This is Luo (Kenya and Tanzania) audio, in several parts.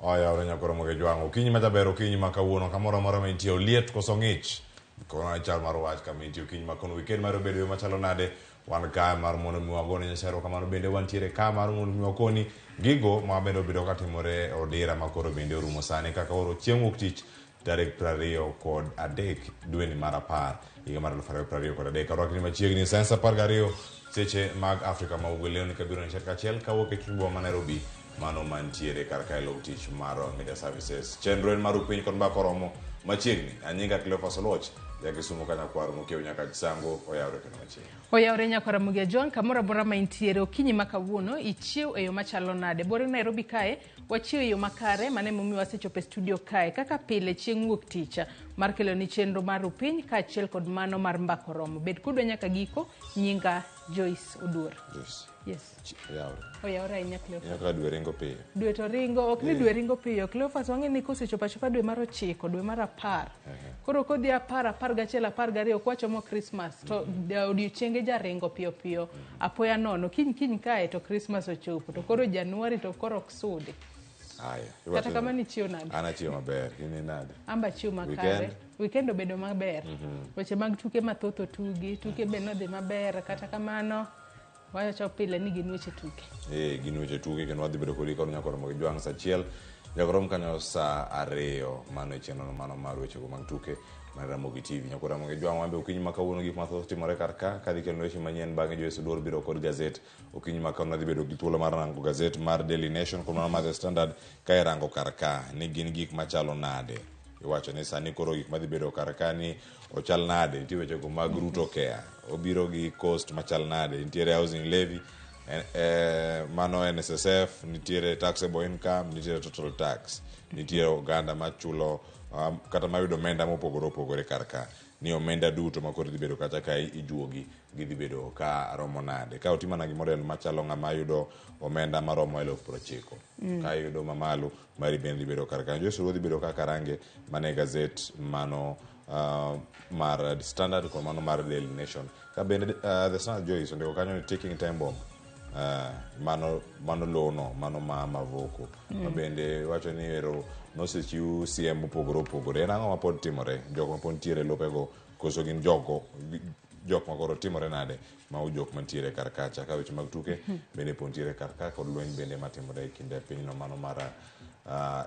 Oyawre nyakoro moge jwang'o. Okinyi majaber okinyi ma kawuono kamoro amora ma intie oliet koso ng'ich. Kono chal mar wach kama intie okinyi ma kono weekend mar obedo yo machalo nade. Wan ka mar mondo mi wagone Nyasaye erokamano bende wantiere ka mar mondo mi wakoni gigo ma bende obedo katimore e odira ma koro bende orumo sani kaka oro chieng' wuok tich tarik 23 dweni mar 10 higa mar 2023. Arwakni machiegni saa 12 seche mag Afrika ma Ugwe. Leo ni kabiro ni kachiel kawuok e chuny boma ma Nairobi mano mantiere kar kae log tich mar Media Services. Chenro en mar upiny kod mbaka oromo machiegni. Anyinga Cleophas Oluoch, ja Kisumu ka nyakwar Mokiewo nyaka Chisango oyawre kendo machiegni. Oyawre nyaka Ramogi Ajwang' kamoro amora ma intiere okinyi ma kawuono ichiew e yo machalo nade? Bore Nairobi kae wachiew e yo makare mano emomiyo wasechopo e studio kae kaka pile chieng' wuok tich mar keloni chenro mar upiny kaachiel kod mano mar mbaka oromo. Bed kodwa nyaka giko, nyinga Joyce Oduor. Joyce. Yes. Oyawre. Oyawre ahinya Cleophas. Ineno kaka dwe ringo piyo. Dwe to ringo, ok ni dwe ringo piyo. Cleophas wang'e ni kosechopo achopa dwe mar 9, dwe mar 10. Koro kodhi 10, 11, 12 kwachomo Christmas to odiochienge jaringo piyo piyo apoya nono. Kiny kiny kae to Christmas ochopo. To koro Januari to koro ok sudi. Aya. Kata kamano ichiew nade? An achiew maber. In nade? Amba achiew makare. Weekend? Weekend obedo maber. Weche mag tuke mathoth otugi, tuke be nodhi maber. Kata kamano wacho pile ni gin weche tuke. Gin weche tuke kendo wadhi bedo kodi kod nyakoro mogi jwang' saa 1 nyaka rom kanyo saa 2 mano e chenro mano mar wechego mag tuke mar Ramogi TV. Nyakoro Ramogi Jwang' wan be okinyi ma kawuono gik mathoth timore kar ka kadhi kelo weche manyien bang'e Joyce Oduor biro kod gazet okinyi ma kawuono adhi bedo gi thuolo mar rango gazet mar Daily Nation kod mano mar The Standard ka irango kar ka ni gin gik machalo nade. Iwacho ni sani koro gik madhi bedo kar ka ni ochal nade, nitie wechego mag Ruto Care, obiro gi cost machal nade, nitiere housing levy, mano NSSF, nitiere taxable income, nitiere total tax, nitiere oganda machulo kata mayudo omenda mopogore opogore kar ka, ni omenda duto ma koro dhi bedo kacha ka ijuogi gidhi bedo ka romo nade. Ka otim mana gi model machalo ng'ama yudo omenda maromo 90,000, ka yudo mamalo mari bende dhi bedo kar kanyo. Joyce Oduor dhi bedo kaka range mane gazet mano mar Standard kod mano mar Daily Nation. Ka bende The Standard Joyce ondiko kanyo ni ticking time bomb, mano lono mano ma Mavoko ma bende wacho ni ero nosechiw siem mopogore opogore. En ang'o ma pod timore? Jok ma pod nitiere lopego koso gin jogo jok ma koro timore nade ma jok mantiere kar kacha ka weche mag tuke bende pod nitiere kar ka kod lweny bende matimore e kind pinyno mano mar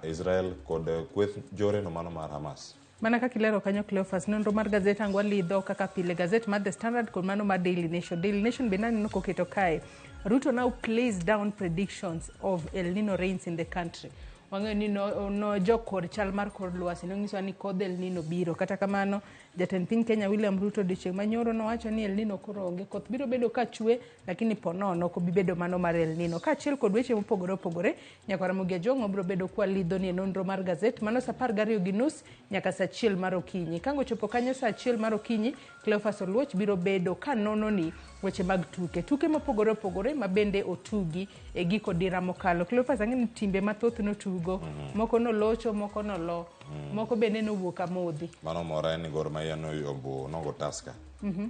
Israel kod kweth jore no mano mar Hamas. Mana kaka ilero kanyo Cleophas, nonro mar gazet ang' walidho kaka pile gazet mar The Standard kod mano mar Daily Nation. Daily Nation bende aneno koketo kae. Ruto now plays down predictions of El Nino rains in the country. Wang'eyo ni no jokor chal mar kor lwasi nonyisowa ni kodh El Nino biro. Kata kamano, jatend piny Kenya William Ruto odiochieng' manyoro nowacho ni El Nino koro onge. Koth biro bedo ka chwe lakini po nono ok obi bedo mano mar El Nino. Kaachiel kod weche mopogore opogore, nyaka Ramogi Ajwang' wabiro bedo kwalidho ni e nonro mar gazet mano saa 12:30 nyaka saa 1 mar okinyi. Kango chopo kanyo saa 1 mar okinyi, Cleophas Oluoch biro bedo ka nono ni weche mag tuke. Tuke mopogore opogore ma bende otugi e giko dira mokalo. Cleophas ang'e ni timbe mathoth notugo, moko nolocho, moko nolo, moko bende nowuok amodhi. Mano mora en ni Gor Mahia noyombo nogo Tusker.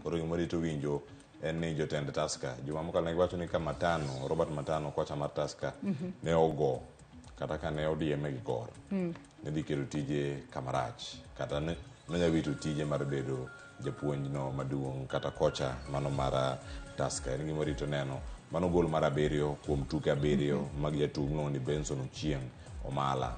Koro gima rito winjo en ni jotend Tusker juma mokalo ne giwacho ni ka Matano, Robert Matano kocha mar Tusker ne ogo kata ka ne odieme gi Gor ne dhi keto tije kamarach kata ne nonya wito tije mar bedo japuonj no maduong' kata kocha mano mar Tusker. En gima rito neno. Mano gol mar 7 kuom tuke 7 mag jatugo miluongo ni Benson Ochieng' Omala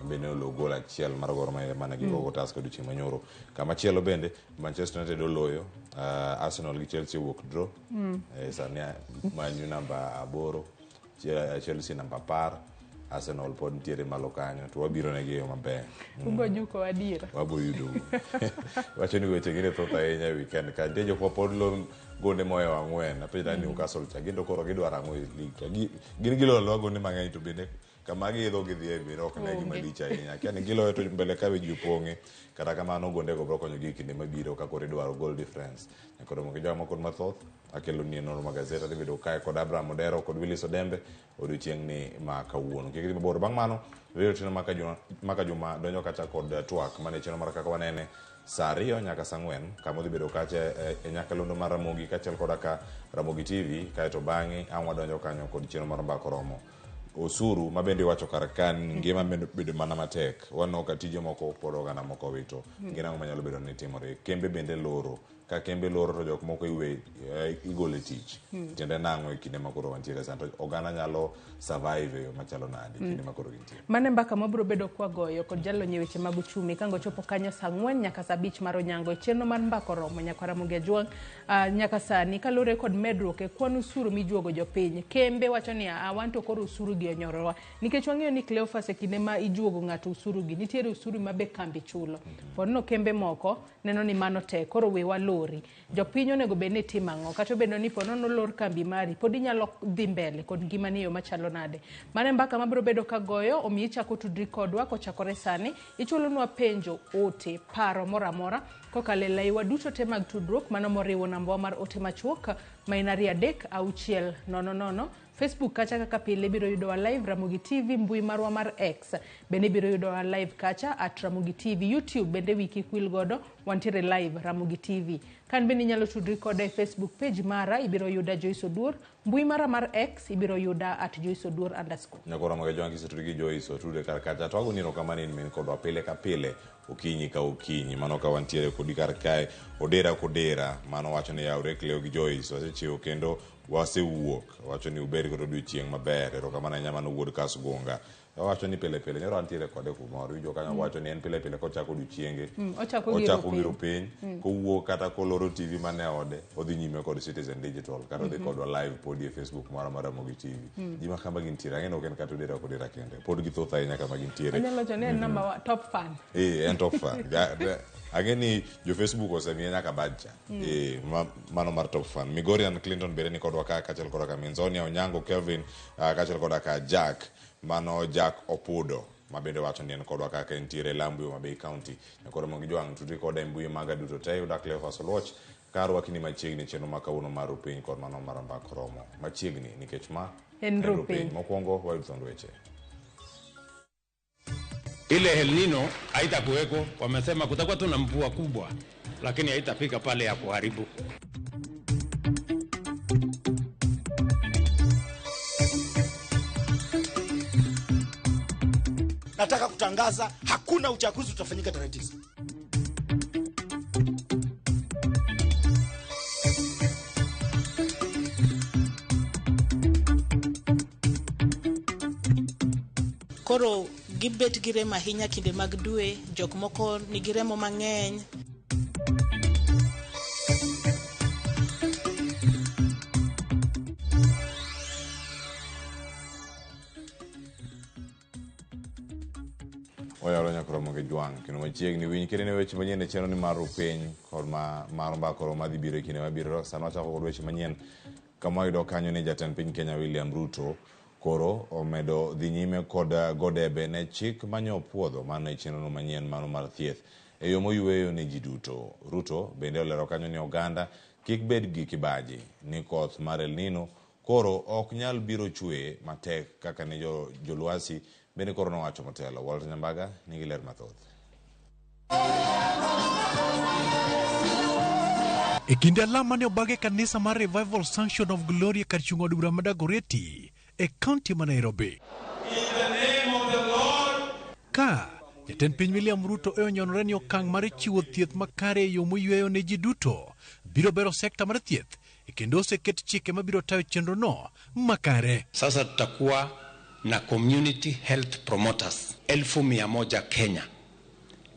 bende olo gol achiel mar Gor Mahia mane gigogo Tusker odiochieng' manyoro. Kamachielo bende Manchester United oloyo Arsenal gi Chelsea owuok draw. Sani Man U namba 8, Chelsea namba 10, Arsenal pod nitiere malo kanyo to wabiro negi e yo maber. Ugo juko adiera. Wabo yudo. Wacho ni weche gine thoth ahinya e weekend ka. Nitie jok ma pod lo gonde mohewo 4. Apenjra ni Newcastle cha gin to koro gidwaro ang'o e league cha. Gin giloyo aloya gonde mang'eny to bende kama giidho gidhiye bende ok ne gima lich ahinya. Akia ni giloyo to mbele ka ji opong'e. Kata kamano gondego biro konyogi e kinde mabiro ka koro idwaro goal difference. Nyaka romo gi jowa moko mathoth akelo ni nonro mag gazet adhi bedo kae kod Abraham Odero kod Willis Odembe odiochieng' ni ma kawuono. Kik idhi mabor. Bang' mano Rio Otieno maka juma donjo kacha kod twak mane chenro mar kaka wanene saa 2 nyaka saa 4 kama odhi bedo kacha e nyakalondo mar Ramogi kaachiel koda ka Ramogi TV kaeto bang'e ang' wadonjo kanyo kod chenro mar mbaka oromo. Osuru ma bende iwacho kar ka ni ngima bende bedo mana matek. Waneno ka tije moko pod oganda moko wito. Gin ang'o manyalo bedo ni timore? Kembe bende loro. Ka kembe loro to jok moko iwe igolo e tich. Tiende nang'o e kinde ma koro wantiere sani? To oganda nyalo survive e yo machalo nade e kinde ma koro gintie? Mano e mbaka mabiro bedo kwagoyo kod jalony e weche mag uchumi kango chopo kanyo saa 4 nyaka saa 5 mar onyango e chenro mar mbaka oromo nyaka Ramogi Ajwang' nyaka sani kaluwore kod medruok e kwan osuru mijuogo jopiny. Kembe wacho ni wan to koro osuru gi onyorowa nikech wang'eyo ni Cleophas e kinde ma ijuogo ng'ato osuru gi nitiere osuru ma be kambi chulo. Pod no kembe moko neno ni mano tek koro we walori. Jopiny onego bed ni timo ang'o? Kata obedo ni po nono olor kambi mari pod inyalo dhi mbele kod ngimani e yo machalo nade? Mano e mbaka mabiro bedo kagoyo omiyo ichako tudri kodwa kochakore sani. Ichulonwa penjo, ote, paro moro amora kokalo e laiwa duto te mag tudruok mano moriwo nambawa mar ote machuok ma en 2 3 6 0 0. Facebook kacha kaka pile ibiro yudowa live Ramogi TV, mbui marwa mar X bende ibiro yudowa live kacha at Ramogi TV, YouTube bende wi kik wil godo wantiere live Ramogi TV. Kan bende inyalo tudri koda e Facebook page mara ibiro yuda Joyce Oduor, mbui mara mar X ibiro yuda at Joyce Oduor underscore. Nyakoro Ramogi Ajwang' kisetudri gi Joyce otude kar kacha to agoni erokamano in min kodwa pile ka pile okinyi ka okinyi mano ka wantiere kodi kar kae odera kodera mano wacho ni yawre Cleo gi Joyce wasechiewo kendo wasewuok wacho ni ubed kod odiochieng' maber erokamano ahinya mano wuod Kasgunga wacho ni pile pile nyoro antiere kode kumoro iwinjo kanyo wacho ni en pile pile kochako odiochienge Ochako gi giro piny kowuok kata koloro TV mane ode odhi nyime kod Citizen Digital kata odhi kodwa live podi e Facebook mara mar Ramogi TV ji ma kama gintiere ang'e ni ok en kata odera kodera kende pod githoth ahinya kama gintiere. Anyalo wacho ni en namba wa top fan. En top fan. Ang'e ni jo Facebook osemiye nyaka badge cha. Mano mar top fan. Migorian Clinton bende ni kodwa ka kaachiel koda ka Minzonia Onyango Kelvin kaachiel koda ka Jack mano Jack Opudo ma bende wacho ni en kodwa kaka entiere Lambu Homa Bay County. Nyakoro Ramogi Jwang' tudri koda e mbui maga duto te yuda Cleophas Oluoch ka arwakni machiegni chenro ma kawuono mar Rupiny kod mano mar Mbak Romo machiegni nikech ma en Rupiny. Mokwongo wayud thond weche. Ile El Nino haitakuweko, wamesema kutakuwa tu na mvua kubwa, lakini haitafika pale ya kuharibu. Nataka kutangaza hakuna uchaguzi utafanyika tarehe 9. Koro gibet gi rem ahinya kinde mag dwe, jok moko nigi remo mang'eny. Oyaro nyakoro Ramogi Jwang' kendo machiegni winj kendo ne weche manyien e chenro ni mar Rupiny kod mar Mbak Romo madhi biro e kinde mabiro. Sani wachako kod weche manyien kama wayudo kanyo ni jatend piny Kenya William Ruto koro omedo dhi nyime kod godebe ne chik manyo puodho mano e chenro manyien mano mar thieth e yo moyweyo ne ji duto. Ruto bende olero kanyo ni oganda kik bed gi kibaji ni koth mar El Nino koro ok nyal biro chwe matek kaka ne jolwasi bende koro nowacho motelo. Walter Nyambaga nigi ler mathoth. E kinde alam mane obag e kanisa mar Revival Sanction of Glory kar chung' od bura ma Dagoretti e kaunti ma Nairobi. Ka jatend piny William Ruto e onyonore ni okang' mar chiwo thieth makare e yo moyweyo ne ji duto biro bero sekta mar thieth kendo oseket chike mabiro tayo chenrono makare. Sasa tutakuwa na community health promoters 100,000 Kenya,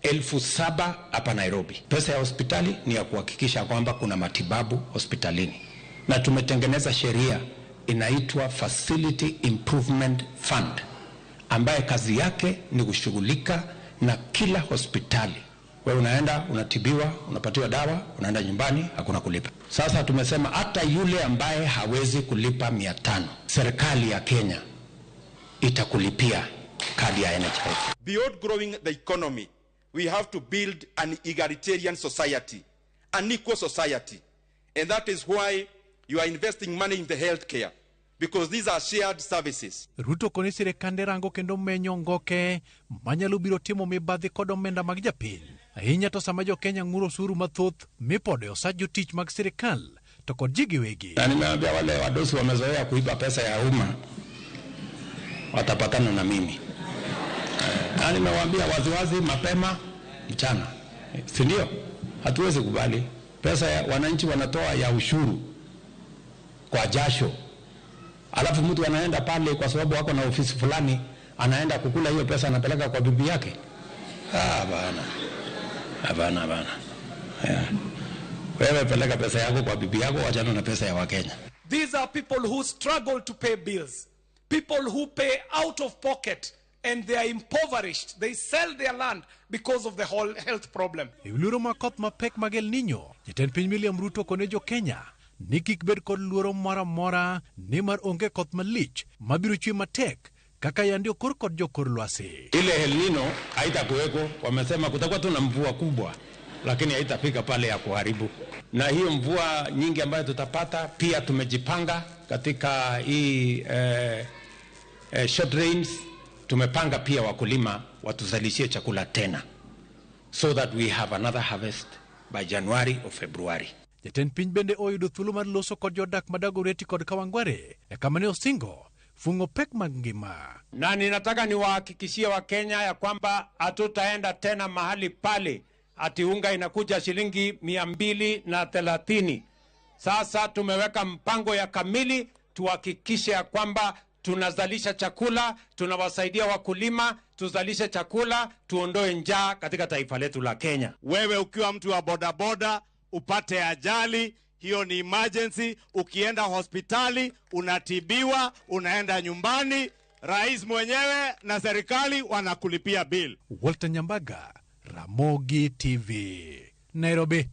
7,000 hapa Nairobi. Pesa ya hospitali ni ya kuhakikisha kwamba kuna matibabu hospitalini, na tumetengeneza sheria inaitwa Facility Improvement Fund ambaye kazi yake ni kushughulika na kila hospitali. Wewe unaenda unatibiwa, unapatiwa dawa, unaenda nyumbani, hakuna kulipa. Sasa tumesema hata yule ambaye hawezi kulipa 500, serikali ya Kenya itakulipia kadi ya NHIF. Beyond growing the economy, we have to build an egalitarian society, an equal society. And that is why you are investing money in the healthcare, because these are shared services. Ruto koni sirikande rango kendo menyo ngoke manyalo biro timo mibadhi kod omenda mag japiny. Ahinya to sama jo-Kenya ng'uro osuru mathoth mipodo e osach jotich mag sirikal to kod ji giwegi. Na nimeambia wale wadosi wamezoea kuiba pesa ya umma, Watapatana na mimi. Na nimewaambia waziwazi mapema mchana. Si ndio? Hatuwezi kubali pesa ya wananchi wanatoa ya ushuru kwa jasho, alafu mtu anaenda pale kwa sababu wako na ofisi fulani, anaenda kukula hiyo pesa, anapeleka kwa bibi yake. Hapana, hapana, hapana. Yeah. Wewe peleka pesa yako kwa bibi yako, wachana na pesa ya Wakenya. These are people who struggle to pay bills, people who pay out of pocket, and they are impoverished. They sell their land because of the whole health problem. E luoro ma koth mapek mag El Nino, jatend piny William Ruto kone jo Kenya ni kik bed kod luoro moro amora nimar onge koth malich mabiro chwe matek kaka yande okor kod jokor lwasi. Ile El Nino haitakuweko, wamesema kutakuwa tu na mvua kubwa, lakini haitafika pale ya kuharibu. Na hiyo mvua nyingi ambayo tutapata, pia tumejipanga katika hii short rains. Tumepanga pia wakulima watuzalishie chakula tena, so that we have another harvest by January or February. Jatend piny bende oyudo thuolo mar loso kod jodak ma Dagoretti kod Kawangware e kama ne osingo fung'o pek mag ngima. Na ninataka niwahakikishie Wakenya ya kwamba hatutaenda tena mahali pale ati unga inakuja shilingi 230. Sasa tumeweka mpango ya kamili tuhakikishe ya kwamba tunazalisha chakula, tunawasaidia wakulima, tuzalishe chakula, tuondoe njaa katika taifa letu la Kenya. Wewe ukiwa mtu wa bodaboda upate ajali, hiyo ni emergency. Ukienda hospitali unatibiwa, unaenda nyumbani, rais mwenyewe na serikali wanakulipia bill. Walter Nyambaga, Ramogi TV, Nairobi.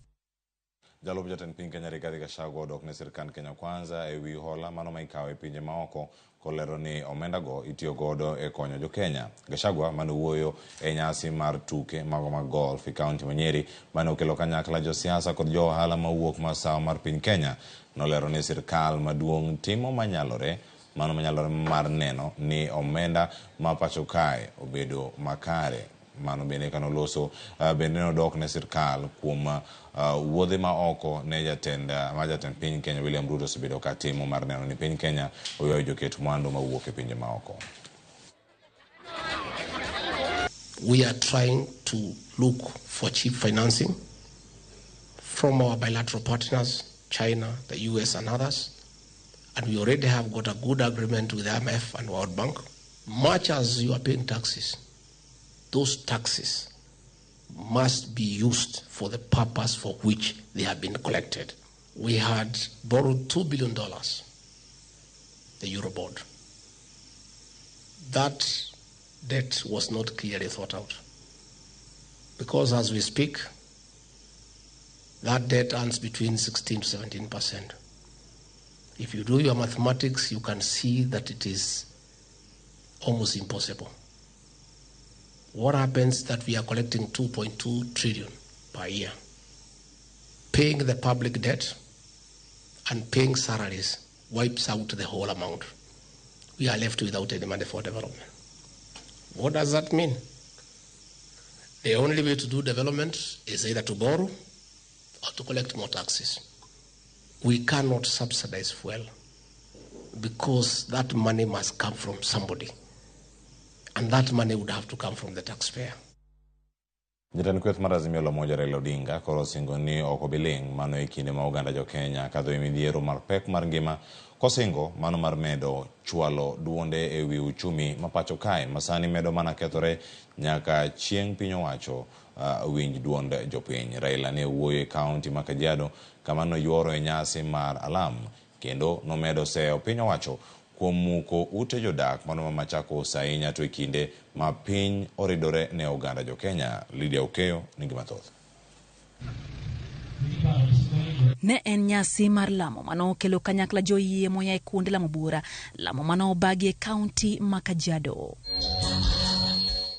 Jalup jatend piny Kenya Rigathi Gachagua odok ne sirkand Kenya Kwanza e wi hola mano ma ikawo e pinje maoko kolero ni omenda go itiyo godo e konyo jo Kenya. Gachagua mane wuoyo e nyasi mar tuke mago mag golf e kaunti ma Nyeri mane okelo kanyakla josiasa kod jo ohala mawuok masawa mar piny Kenya nolero ni sirkal maduong' timo manyalore mano manyalore mar neno ni omenda ma pacho kae obedo makare. Mano bende kanoloso bende nodok ne sirkal kuom wuodhe ma oko ne jatend ma jatend piny Kenya William Ruto osebedo ka timo mar neno ni piny Kenya oywayo joket mwandu mawuok e pinje maoko. We are trying to look for cheap financing from our bilateral partners, China, the US and others. And we already have got a good agreement with the IMF and World Bank. Much as you are paying taxes, those taxes must be used for the purpose for which they have been collected. We had borrowed $2 billion, the Eurobond. That debt was not clearly thought out, because as we speak, that debt earns between 16 to 17%. If you do your mathematics, you can see that it is almost impossible. What happens that we are collecting 2.2 trillion per year, paying the public debt and paying salaries wipes out the whole amount. We are left without any money for development. What does that mean? The only way to do development is either to borrow or to collect more taxes. We cannot subsidize fuel because that money must come from somebody. And that money would have to come from the taxpayer. Jatend kweth mar Azimio la Umoja Raila Odinga koro osingo ni ok obi ling' mano e kinde ma oganda jo Kenya kadho e midhiero mar pek mar ngima kosingo mano mar medo chwalo duonde e wi uchumi ma pacho kae ma sani medo mana kethore nyaka chieng' piny owacho winj duond jopiny. Raila ne wuoyo e kaunti ma Kajiado kama noyuoro e nyasi mar alam kendo nomedo seyo piny owacho kuom muko ute jodak mano ma Machakos ahinya to e kinde ma piny oridore ne oganda jo Kenya. Lydia Okeyo nigi mathoth. Ne en nyasi mar lamo manokelo kanyakla joyie moya e kuonde lamo bura, lamo manobagi e kaunti ma Kajiado.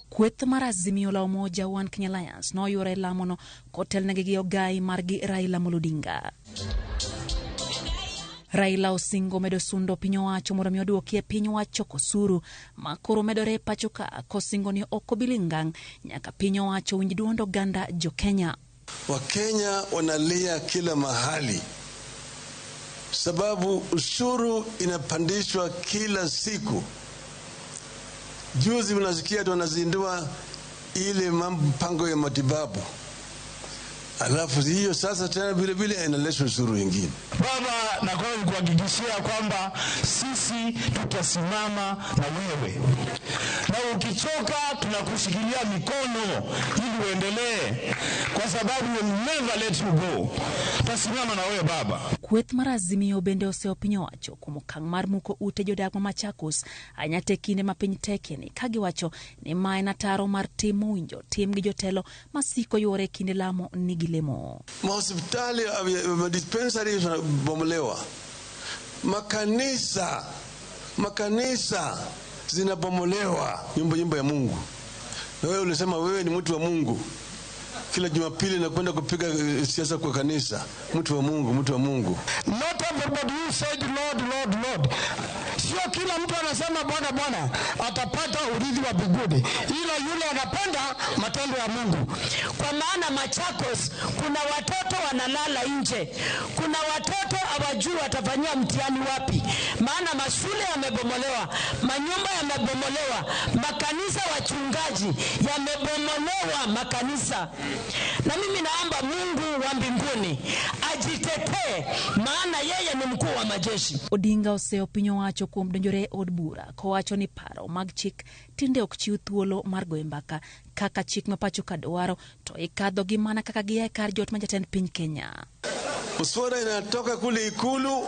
Kweth mar Azimio la Umoja One Kenya Alliance noyuore e lamono kotelnegi gi ogai margi Raila Amolo Odinga. Raila osingo medo sundo piny owacho mondo mi oduokie piny owacho osuru ma koro medore e pacho ka kosingo ni ok obi ling' ngang' nyaka piny owacho winj duond oganda jo Kenya. Wakenya wanalia kila mahali sababu ushuru inapandishwa kila siku. Juzi mnasikia tunazindua ile mpango ya matibabu, alafu hiyo sasa tena vile vile inaleta ushuru ingine. Baba, nataka nikuhakikishia kwamba sisi tutasimama na wewe, na ukichoka tunakushikilia mikono ili uendelee, kwa sababu we will never let you go. Tutasimama na wewe baba. Kweth mar Azimio bende oseyo piny owacho kuom okang' mar muko ute jodak ma Machakos ahinya te kinde ma piny tekie ni ka giwacho ni ma en ataro mar tim mowinjo tim gi jotelo masiko yuore e kinde lamo ni gilemo. Mahospitali, madispensari zinabomolewa, makanisa zinabomolewa, nyumba ya Mungu. Na wewe ulisema wewe ni mtu wa Mungu, kila Jumapili nakwenda kupiga siasa kwa kanisa, mtu wa Mungu, mtu wa Mungu. Not everybody who said Lord, Lord, Lord. Sio kila mtu anasema Bwana, Bwana atapata urithi wa mbinguni, ila yule anapenda matendo ya Mungu. Kwa maana Machakos kuna watoto wanalala nje, kuna watoto hawajui watafanyia mtihani wapi, maana mashule yamebomolewa, manyumba yamebomolewa, makanisa wachungaji yamebomolewa makanisa. Na mimi naomba Mungu wa mbinguni ajitetee, maana yeye ni mkuu wa majeshi. Odinga oseyo piny owacho kuom donjore e od bura kowacho ni paro mag chik tinde ok chiw thuolo mar goyo mbaka kaka chik ma pacho ka dwaro, to ikadho gi mana kaka gia e kar jot ma jatend piny Kenya. Mswada inatoka kule Ikulu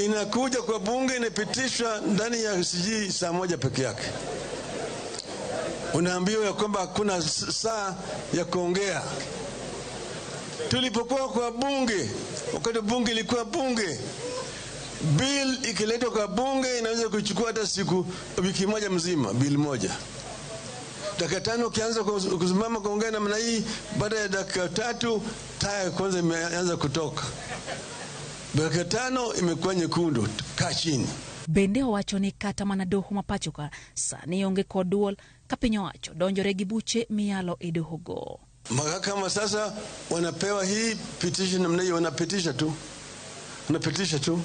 inakuja kwa bunge, inapitishwa ndani ya sijui saa moja peke yake. Unaambiwa ya kwamba hakuna saa ya kuongea. Tulipokuwa kwa bunge, wakati bunge ilikuwa bunge, bill ikiletwa kwa bunge inaweza kuchukua hata siku wiki moja mzima, bill moja. Dakika 5 ukianza kusimama kuongea namna hii, baada ya dakika 3 taya kwanza imeanza kutoka. Dakika 5 imekuwa nyekundu, kaa chini. Bende owacho ni kata mana doho ma pacho ka sani onge kod duol ka piny owacho donjore gi buche miyalo e dohogo. Mahakama sasa wanapewa hii petition namna hiyo, wanapitisha tu.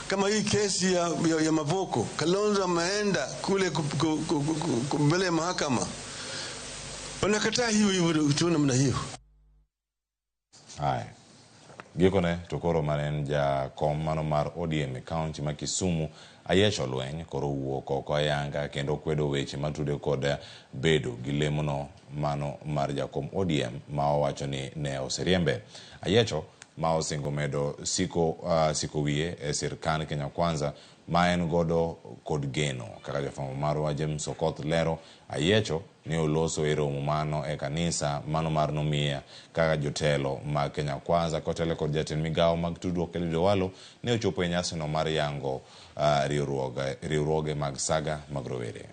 Kama hii kesi ya Mavoko, Kalonzo ameenda kule mbele ya mahakama, wanakataa hiyo hivyo tu namna hiyo. Haya. Gikone to koro mane en jakom mano mar ODM e kaunti ma Kisumu Ayiecho Lweny koro owuok oko ayanga kendo kwedo weche matude kod bedo gi lemono mano mar jakom ODM ma owacho ni ne oseriembe. Ayiecho ma osingo medo siko wiye e sirkand Kenya Kwanza ma en godo kod geno. Kaka jafwambo marwa James Okoth lero, Ayiecho ne oloso e romo mano e kanisa mano mar Nomia kaka jotelo mag Kenya Kwanza kotelo kod jatend migawo mag tudruok Eliud Owalo ne ochopo e nyasino mar yango riwruoge mag saga mag rowere.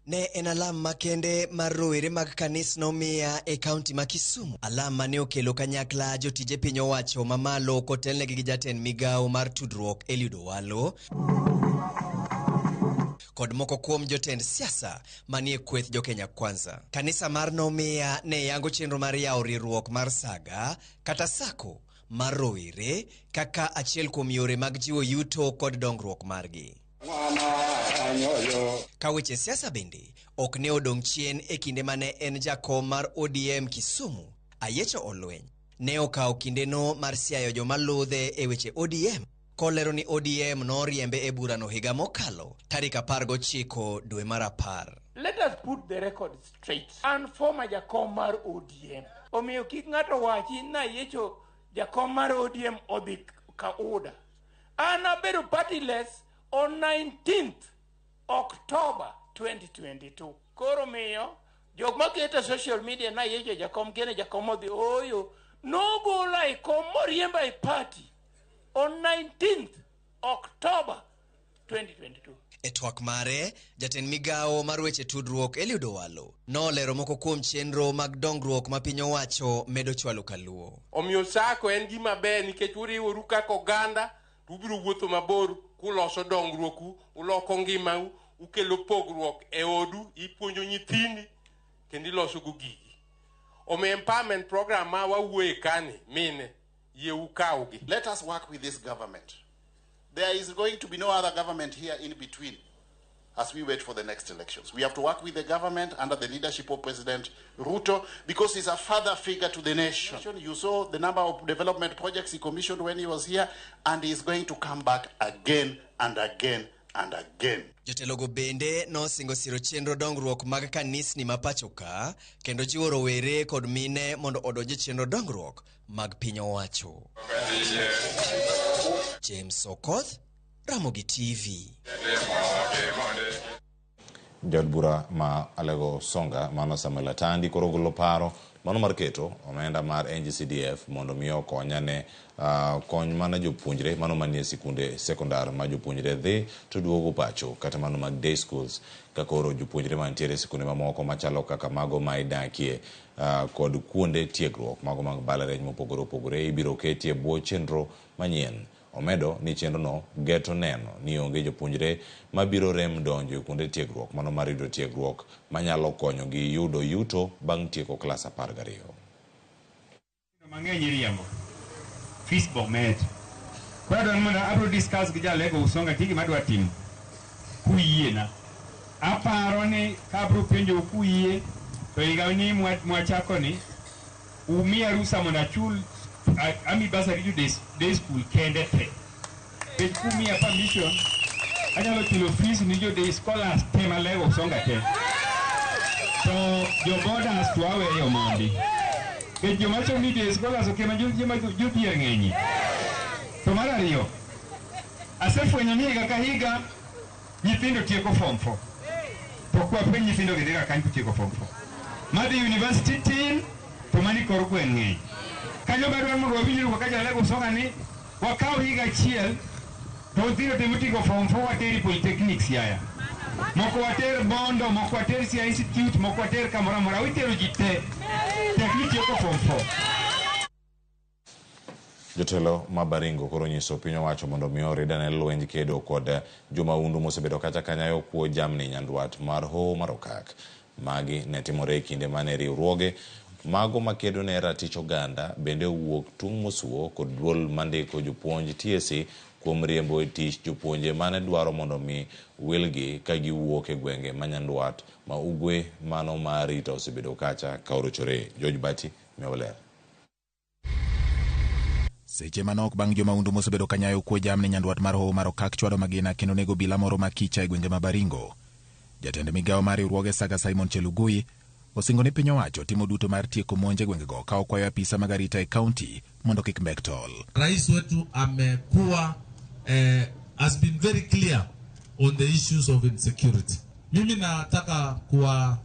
Ne en alam makende mar rowere mag kanis Nomia e kaunti ma Kisumu. Alam mane okelo kanyakla jotije piny owacho mamalo kotelnegi gi jatend migawo mar tudruok Eliud Owalo kod moko kuom jotend siasa manie kweth jo Kenya Kwanza. Kanisa mar Nomia ne yango chenro mar yawo riwruok mar saga kata sako mar rowere kaka achiel kuom yore mag jiwo yuto kod dongruok margi. Ka weche siasa bende ok ne odong' chien e kinde mane en jakom mar ODM Kisumu, Ayiecho Olweny ne okawo kindeno mar siayo joma ludhe e weche ODM kolero ni ODM noriembe e burano higa mokalo tarik 19 dwe mar 10. Let us put the record straight. An former jakom mar ODM. Omiyo kik ng'ato wachi na Ayiecho jakom mar ODM odhi ka UDA. An abedo partyless on 19th October 2022. Koro miyo jok maketo social media na Ayiecho jakom kene jakom odhi oyo nogola e kom moriemba e party on 19th October 2022. E twak mare, jatend migawo mar weche tudruok Eliud Owalo nolero moko kuom chenro mag dongruok ma piny owacho medo chwalo kaluo. Omiyo sako en gima ber nikech uriworu kaka oganda, ubiro wuotho mabor kuloso dongruoku, uloko ngimau, ukelo pogruok e odu, ipuonjo nyithindi kendo iloso go gigi. Omiyo empowerment program ma wawuoye kani mine yie ukawgi. Let us work with this government. There is going to be no other government here in between as we wait for the next elections. We have to work with the government under the leadership of President Ruto because he's a father figure to the nation. You saw the number of development projects he commissioned when he was here, and he's going to come back again and again and again. Jotelogo bende nosingo siro chenro dongruok mag kanisni ma pacho ka kendo jiwo rowere kod mine mondo odonj e chenro dongruok mag piny owacho. James Okoth, Ramogi TV. Jaod bura ma Alego Songa mano Samuel Atandi koro golo paro mano mar keto omenda mar NGCDF mondo mi okonyane kony mana jopuonjre mano manie sikunde sekondar ma jopuonjre dhi to duogo pacho kata mano mag day schools ka koro jopuonjre mantiere e sikunde mamoko machalo kaka mago ma idakie kod kuonde tiegruok mago mag mbalariany mopogore opogore ibiro ketie e bwo chenro manyien. Omedo ni chenrono geto neno ni onge jopuonjre mabiro rem donjo e kuonde tiegruok mano mar yudo tiegruok manyalo konyogi yudo yuto bang' tieko klas 12. Mang'eny iriembo. Fees bo med. Koro adwaro ni mondo abiro discuss gi jalego Usonga nitie gima adwa timo. Kuyiena. Aparo ni ka abiro penjou kuyie to higa ni mwachako ni umiya rusa mondo achul ami bursary to day school kende te. Nikech kumiya permission anyalo chulo fees ni jo day scholars te malego Usonga te. To jo boarders to aweyo mondi. Nikech joma somo ni day scholars ok ema joma jodhier ng'enyie. To mar ariyo, asefwenyo ni higa ka higa nyithindo tieko form 4. To kwapenj nyithindo gi dhiga kany kotieko form 4. Madhi university tin to mani kor gweng' ng'eny. Kanyo be adwaro mondo wawinjre kaka jalego Usonga ni wakaw higa achiel to nyithindo te motieko form 4 water e polytechnic Siaya. Moko water Bondo, moko water Siaya Institute, moko water kamoro amora. Witero ji te. Tek ni tieko form 4. Jotelo ma Baringo koro nyiso piny owacho mondo mi oridane lwenj kedo kod jomaundu mosebedo kacha kanyayo kuo jamni nyandwat mar Hoho mar Okak. Magi ne timore e kinde mane riwruoge mago makedo ne ratich oganda bende owuok tung' mosuo kod duol mandiko jopuonj TSC kuom riembo e tich jopuonje mane dwaro mondo mi wilgi ka giwuok e gwenge ma nyandwat ma ugwe mano ma arita osebedo kacha ka orochore. George Bati miwa ler. Seche manok bang' jomaundu mosebedo kanyayo kuo jamni nyandwat mar Hoho mar Okak chwado magina kendo nego obila moro ma kicha e gwenge ma Baringo. Jatend migawo mar riwruoge Saga Simon Chelugui osingo ni piny owacho timo duto mar tieko monj e gwengego ka okwayo apisa mag arita e kaunti mondo kik mbek tol. Rais wetu amekuwa has been very clear on the issues of insecurity. Mimi nataka kuwaomba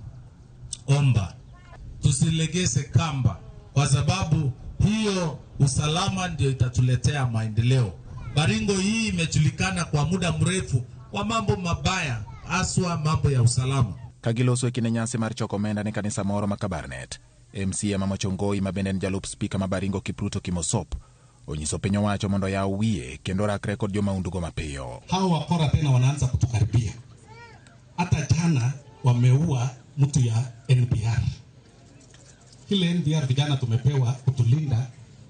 tusilegeze kamba, kwa sababu hiyo usalama ndio itatuletea maendeleo. Baringo hii imejulikana kwa muda mrefu kwa mambo mabaya, haswa mambo ya usalama. Ka giloso e kinde nyasi mar choko omenda ne kanisa moro ma Kabarnet, MCA ma Mochongoi ma bende en jalup spika ma Baringo Kipruto Kimosop onyiso piny owacho mondo oyaw wiye kendo orakre kod jomaundugo mapiyo. Hao wakora tena wanaanza kutukaribia. Hata jana wameua mtu ya NPR. Ile NPR vijana tumepewa kutulinda,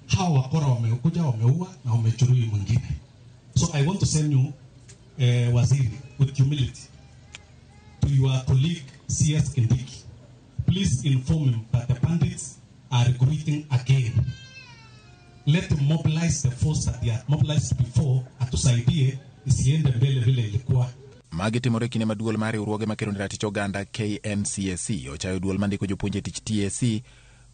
hao wakora wamekuja wameua na wamejeruhi mwingine. So I want to send you waziri with humility to your colleague CS Kindiki. Please inform him that the bandits are recruiting again. Let him mobilize the force that they had mobilized before, atusaidie isiende mbele vile ilikuwa. Magi timore kinde ma duol mar riwruoge makedo ne ratich oganda KNCAC ochayo duol mandiko jopuonj e tich TSC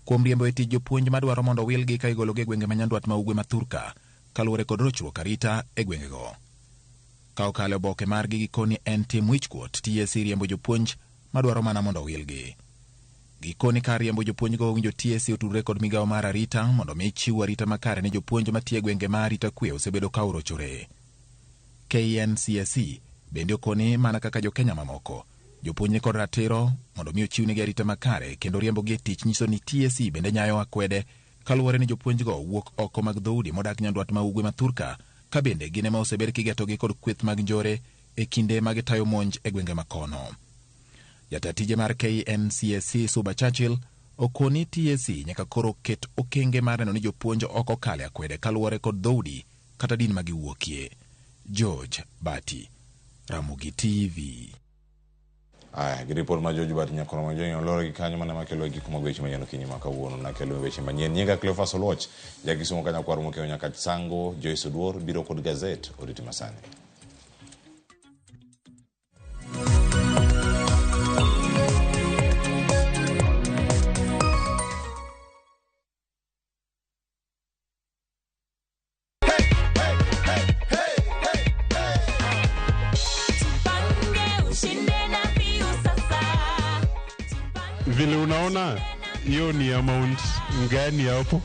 kuom riembo e tich jopuonj madwaro mondo wilgi ka igologi e gwenge ma nyandwat ma ugwe ma thurka kaluwore kod rochruok arita e gwengego. Ka okalo oboke margi gikoni en tim wichkuot, TSC riembo jopuonj madwaro mana mondo wilgi. Gikoni kar riembo jopuonjgo owinjo TSC otudre kod migawo mar arita mondo mi chiw arita makare ne jopuonj matiyo e gwenge ma arita kwe osebedo ka orochore. KNCAC bende okoni mana kaka jokenya mamoko, jopuonj ni kod ratiro mondo mi ochiwnegi arita makare kendo riembogi e tich nyiso ni TSC bende nyayo akwede kaluwore ni jopuonjgo wuok oko mag dhoudi modak nyandwat ma ugwe ma thurka ka bende gin ema osebed kigetogi kod kweth mag njore e kinde ma gitayo monj e gwenge makono. Jata tije mar KNCAC Suba Churchill okoni TSC nyaka koro ket okenge mar neno ni jopuonj ok okale akwede kaluwore kod dhoudi kata din ma giwuokie. George Bati, Ramogi TV. Aya, gi ripot ma George Bati nyakoro ma jonyo lore gi kanyo mana makelo gik mag weche manyien okinyi ma kawuono nakelo weche manyien. Nyinga Cleophas Oluoch, ja Kisumu kanya kwar mokewo nyaka Sango, Joyce Oduor biro kod gazet oriti masani. Vile unaona hiyo ni amount ngani hapo?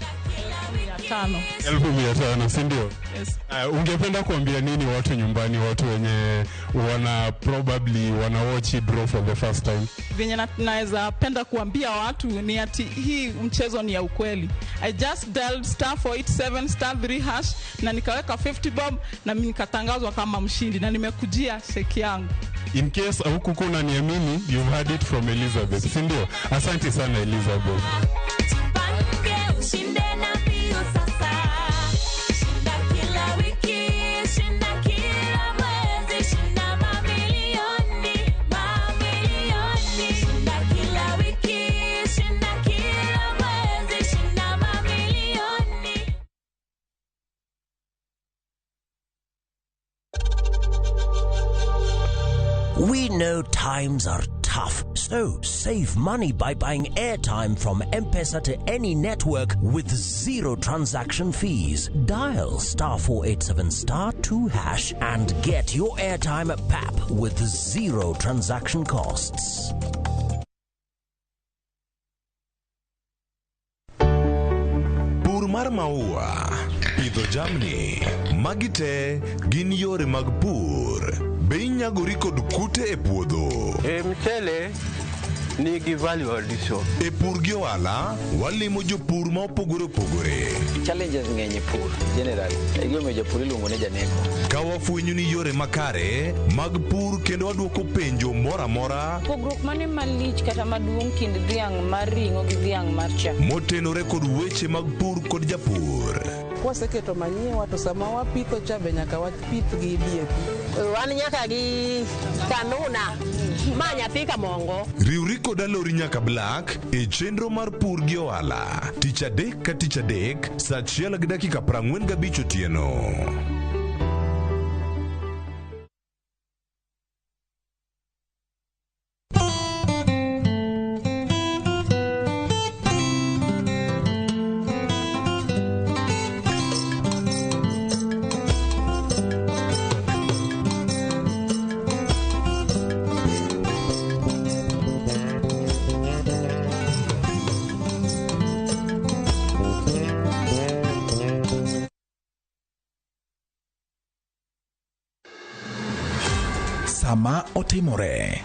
500. 500,000, si ndio? Yes. Ungependa kuambia nini watu nyumbani, watu wenye wana probably wana watch hii draw for the first time? Venye naweza penda kuambia watu ni ati hii mchezo ni ya ukweli. I just dialed star 487 star 3 hash na nikaweka 50 bob na mimi nikatangazwa kama mshindi na nimekujia sheki yangu. In case haukukuwa unaniamini, you've heard it from Elizabeth, si ndio? Asante sana Elizabeth. Jipange ushinde na mbio sasa. Shinda kila wiki, shinda kila mwezi, shinda mamilioni, mamilioni. Shinda kila wiki, shinda kila mwezi, shinda mamilioni. We know times are tough, so save money by buying airtime from M-Pesa to any network with zero transaction fees. Dial star 487 star 2 hash and get your airtime at PAP with zero transaction costs. Pur mar maua, pidho jamni, magi te gin yore mag pur. Be inyagori kod kute e puodho? E mchele nigi value addition. E pur gi ohala, walimo jopur ma opogore opogore. Challenges ng'eny e pur generally. E gimomiyo japur iluongo ni janeko. Ka wafwenyo ni yore makare mag pur kendo wadwoko penjo moro amora Pogruok mane malich kata maduong' kind dhiang' mar ring'o gi dhiang' mar chak? motenore kod weche mag pur kod japur. Kwaseketo manyiwa to sama wapitho cha be nyaka wapith gi DAP. Wan nyaka gi kanuna ma nyathi kamongo. Riwri kod Alori nyaka Black e chenro mar pur gi ohala tich adek ka tich adek saa 1:45 otieno. Sama otimore,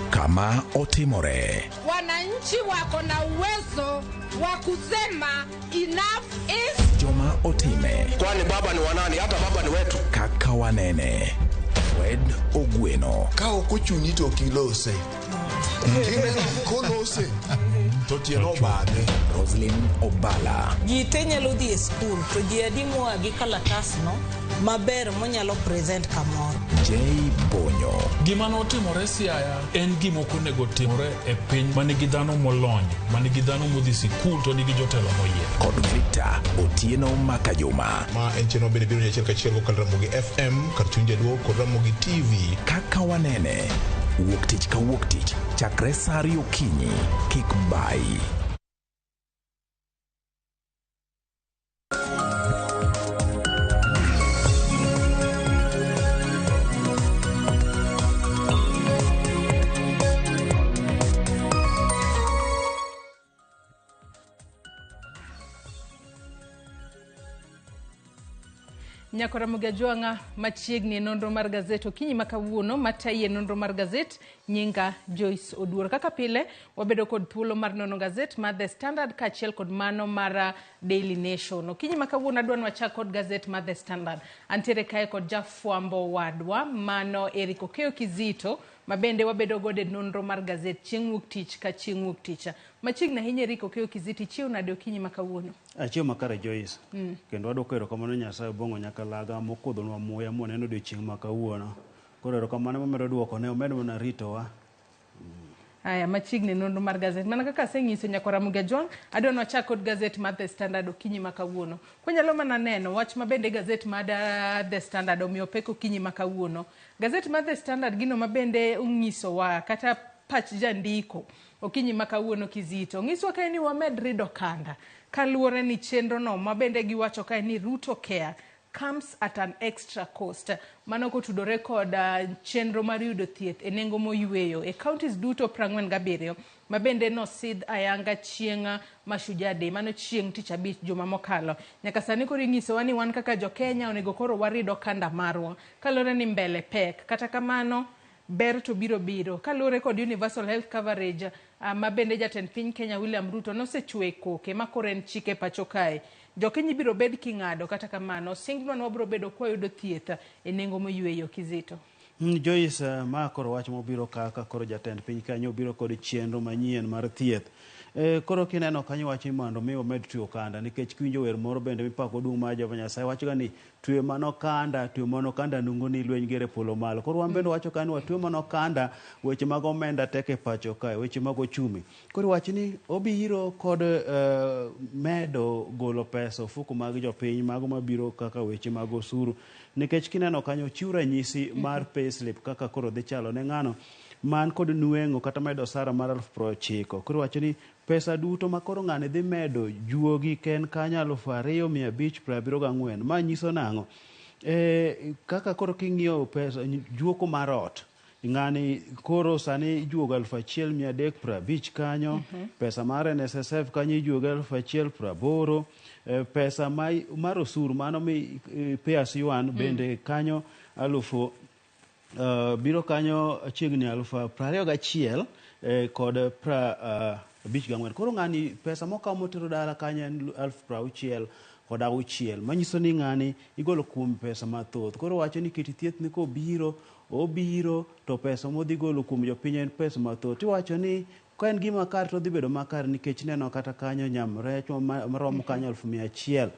kama otimore, Wananchi wako na uwezo wa kusema enough is joma otime, Kwani baba ni wanani? Hata baba ni wetu. kaka wanene. Fred Ogweno, Ka ok ochuni to ok ilose. Kineno kolose to tiende obadhe. Roslyn Obala, Ji te nyalo dhi e skul to ji adi moa gi kalatasno maber monyalo present kamoro. J Bonyo, Gima notimore Siaya en gima ok onego timore e piny ma nigi dhano molony, ma nigi dhano modhi sikul to nigi jotelo moyier. kod Victor Otieno Makajuma. Ma en chenro bende biro ni achiel kachiel kokalo Ramogi FM kar chuny jaluo kod Ramogi TV. Kaka wanene, wuok tich ka wuok tich chakre saa ariyo okinyi, kik bayi. Nyakora Jwang'a machiegni e nonro mar gazet okinyi ma kawuono matayi e nonro mar gazet nyinga Joyce Oduor. Kaka pile wabedo kod thuolo mar nono gazet mar The Standard kaachiel kod mano mar Daily Nation. Okinyi ma kawuono adwa ni wachak kod gazet mar The Standard. Antiere kae kod jafwambo wadwa mano Eric Okeyo Kizito Ma bende wabedo godo e nonro mar gazet chieng' wuok tich ka chieng' wuok tich. Machiegni ahinya Eric Okeyo Kiziti, chiew nade okinyi ma kawuono? Achiew makare Joyce. Kendo wadwoko erokamano Nyasaye Obong'o Nyakalaga mokudhonwa muya mwaneno odiochieng' ma kawuono. Koro erokamano mamedo duokone omed mana ritowa. Aya, machiegni nonro mar gazet. Mana kaka asenyiso nyakwar Ramogi Ajwang', adwa ni wachak kod gazet mar The Standard okinyi ma kawuono. Kwanyalo mana neno wach ma bende gazet mar The Standard omiyo pek okinyi ma kawuono. Gazet mar The Standard gino ma bende onyisowa kata pach jandiko okinyi ma kawuono Kizito. Onyiswa kae ni wamed rido kanda kaluwore ni chenro no ma bende giwacho kae ni Ruto Care comes at an extra cost. Mano kotudore kod chenro mar yudo thieth e nengo moyweyo e counties duto 47 ma bende nosidh ayanga chieng' Mashujaa Day, mano chieng' tich abich juma mokalo. Nyaka sani koro inyisowa ni wan kaka jo-Kenya onego koro warid okanda marwa kaluwore ni mbele pek. Kata kamano ber to biro biro kaluwore kod universal health coverage ma bende jatend piny Kenya William Ruto nosechwe koke ma koro en chik e pacho kae. Jokenya ibiro bed king'ado kata kamano singnwa ni wabiro bedo kwayudo thieth e nengo moyweyo Kizito. Joyce, ma koro wach mobiro kaka koro jatend piny kanyo obiro kod chenro manyien mar thieth. Koro kineno kanyo wacho ni mondo mi omed twe okanda nikech kiwinjo wer moro bende mipako duong' mar Jehova Nyasaye wacho ga ni twe mana okanda, twe mana okanda nungo ni lweny ger e polo malo. Koro wan bende wacho ka ni watwe mana okanda, weche mag omenda tek e pacho kae, weche mag ochumi. Koro wach ni obiro kod medo golo pesa ofuku mag jopiny mago mabiro kaka weche mag osuru. Nikech kineno kanyo chiw ranyisi mar payslip kaka koro dhi chalo ne ng'ano man kod nweng'o kata medo osara mar 90,000. Koro wacho ni pesa duto ma koro ng'ani dhi medo juogi ken kanyo 2,574. Ma nyiso nang'o? Kaka koro king'iyo pesa juoko mar ot, ng'ani koro sani ijuogo 1,350 kanyo, pesa mar NSSF kanyo ijuogo 1,080, pesa mar osuru mano mi pay as you earn bende kanyo alufu biro kanyo chiegni 21,000 kod 54. Koro ng'ani pesa mokawo motero dala kanyo en 66,000. Manyiso ni ng'ani igolo kuom pesa mathoth. Koro wacho ni kit thieth ni kobiro, obiro to pesa modhi golo kuom jopiny en pesa mathoth. Iwacho ni ka en gima kare to odhi bedo makare nikech neno kata kanyo nyamrech maromo kanyo 100,000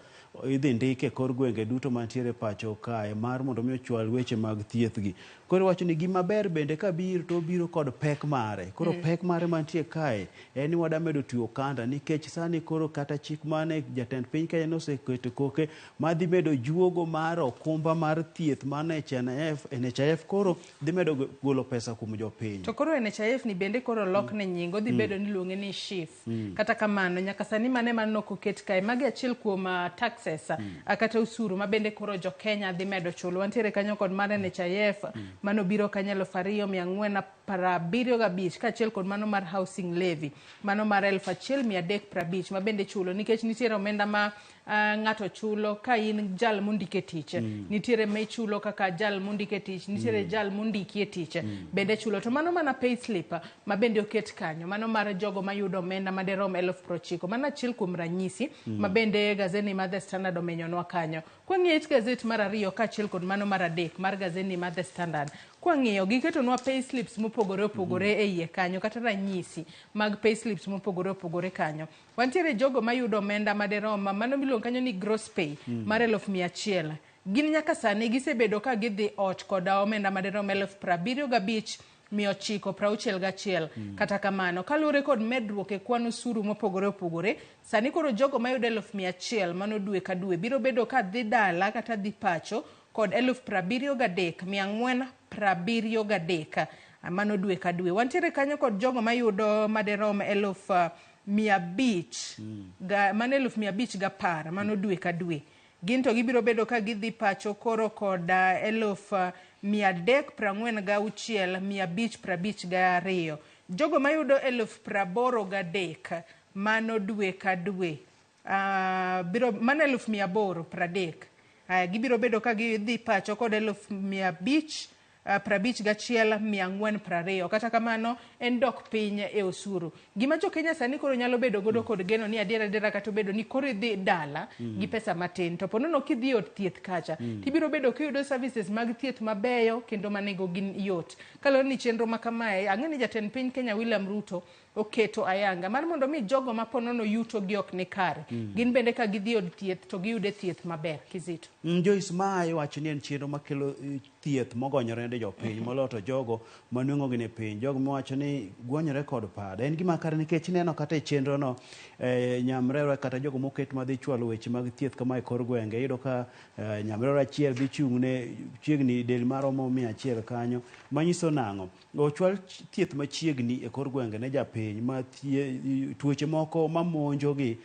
idhi ndike kor gwenge duto mantiere pacho kae mar mondo mi ochwal weche mag thieth gi. Koro iwacho ni gima ber bende kabiro to obiro kod pek mare. Koro pek mare mantie kae en ni wada medo twe okanda nikech sani koro kata chik mane jatend piny Kenya noseketo koke madhi medo juogo mar okumba mar thieth mar NHIF koro dhi medo golo pesa kuom jopiny. To koro NHIF ni bende koro lokne nying, odhi bedo ni iluonge ni SHIF. Kata kamano nyaka sani mane mano ok oket kae. Magi achiel kuom taxes kata osuru ma bende koro jo Kenya dhi medo chulo. Wantiere kanyo kod mar NHIF mano biro kanyo 2,475 kaachiel kod mano mar housing levy mano mar 1,350 ma bende chulo nikech nitiere omenda ma ng'ato chulo ka in jal mondike tich. Nitiere ma ichulo kaka jal mondike tich, nitiere jal mondiki e tich bende chulo. To mano mana pay slip ma bende oket kanyo, mano mar jogo mayudo omenda maderom 90,000. Mano achiel kuom ranyisi ma bende gazeti mar The Standard omenyonwa kanyo. Kwang'iyo it gazet mar ariyo kaachiel kod mano mar adek mar gazeti mar The Standard, kwang'iyo giketonwa pay slips mopogore opogore e iye kanyo kata ranyisi mag pay slips mopogore opogore kanyo. Wantiere jogo mayudo omenda maderom mano miluongo kanyo ni gross pay mar 100,000. Gin nyaka sani gisebedo ka gidhi ot kod omenda maderom 75,961. Kata kamano kaluwore kod medruok e kwan osuru mopogore opogore, sani koro jogo mayudo 100,000 mano dwe ka dwe biro bedo ka dhi dala kata dhi pacho kod 73,473 mano dwe ka dwe. Wantiere kanyo kod jogo mayudo maderom 500,000 mano 510,000 mano dwe ka dwe. Gin to gibiro bedo ka gidhi pacho koro kod 346,552. Jogo mayudo 83,000 mano dwe ka dwe biro mano 830,000. Gibiro bedo ka gidhi pacho kod 500,000 51,420. Kata kamano en dok piny e osuru. Gima jo Kenya sani koro nyalo bedo godo kod geno ni adiera adiera kata obedo ni koro idhi dala gi pesa matin to ponono kidhi e od thieth kacha tibiro bedo kiyudo services mag thieth mabeyo kendo ma nengo gi yot. Kaluwore ni chenro ma kamae, ang'e ni jatend piny Kenya William Ruto oketo ayanga mar mondo mi jogo ma ponono yuto gi ok ni kare gin bende ka gidhi e od thieth to giyude thieth maber. Kizito. Joyce, ma iwacho ni en chenro makelo thieth mogonyore ne jopiny moloyo to jogo manweng'o gi ni piny, jogo miwacho ni gwonyore kod pada. En gima kare nikech ineno kata e chenro no nyamrerwa kata jogo moket madhi chwalo weche mag thieth kama e kor gwenge, iyudo ka nyamrerwa achiel dhi chung' ne chiegni del maromo 100 kanyo. Manyiso nang'o? Ochwal thieth machiegni e kor gwenge ne japiny ma tuoche moko mamonjogi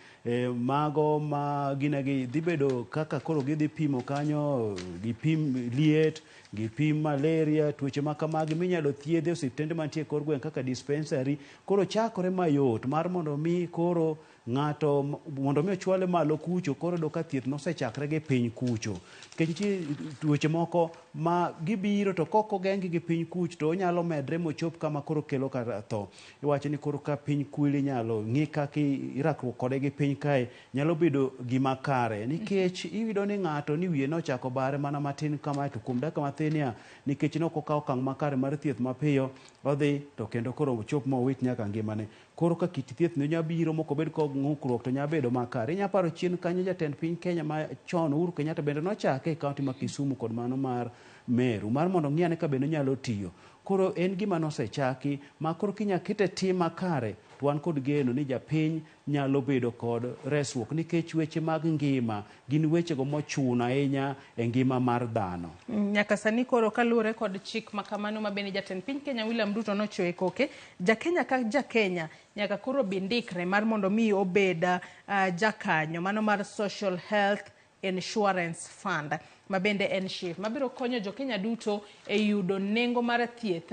mago ma ginegi dhi bedo kaka koro gidhi pimo kanyo, gipim liet, gipim malaria, tuoche ma kamagi minyalo thiedhi e osiptende mantie e kor gweng' kaka dispensary. Koro chakore mayot mar mondo mi koro ng'ato mondo mi ochwale malo kucho, koro yudo ka thieth nosechakre gi piny kucho. Nikech nitie tuoche moko ma gibiro to kok ogeng'gi gi piny kuch to onyalo medre mochop kama koro kelo kata tho. Iwacho ni koro ka piny kwiri inyalo ng'i kaka irakruok kode gi piny kae nyalo bedo gima kare. Nikech iyudo ni ng'ato ni wiye nochako bare mana matin kamae to kuom dakika mathin ya nikech ne ok okawo okang' makare mar thieth mapiyo, odhi to kendo koro ochop mowit nyaka ngimane. Koro ka kit thieth ni nya biro mok obed kod ng'ukruok to nya bedo makare. Inya paro chien kanyo jatend piny Kenya ma chon Uhuru Kenyatta bende nochake e kaunti ma Kisumu kod mano mar Meru mar mondo ong'i ane ka bende onyalo tiyo. Koro en gima nosechaki ma koro kinya kete tim makare to wan kod geno ni japiny nyalo bedo kod resruok nikech weche mag ngima gin wechego mochuno ahinya e ngima mar dhano. Nyaka sani koro kaluwore kod chik ma kamano ma bende jatend piny Kenya William Ruto nochiwo e koke, ja Kenya ka ja Kenya nyaka koro bindikre mar mondo mi obed jakanyo mano mar Social Health Insurance Fund ma bende en SHIF mabiro konyo jo Kenya duto e yudo nengo mar thieth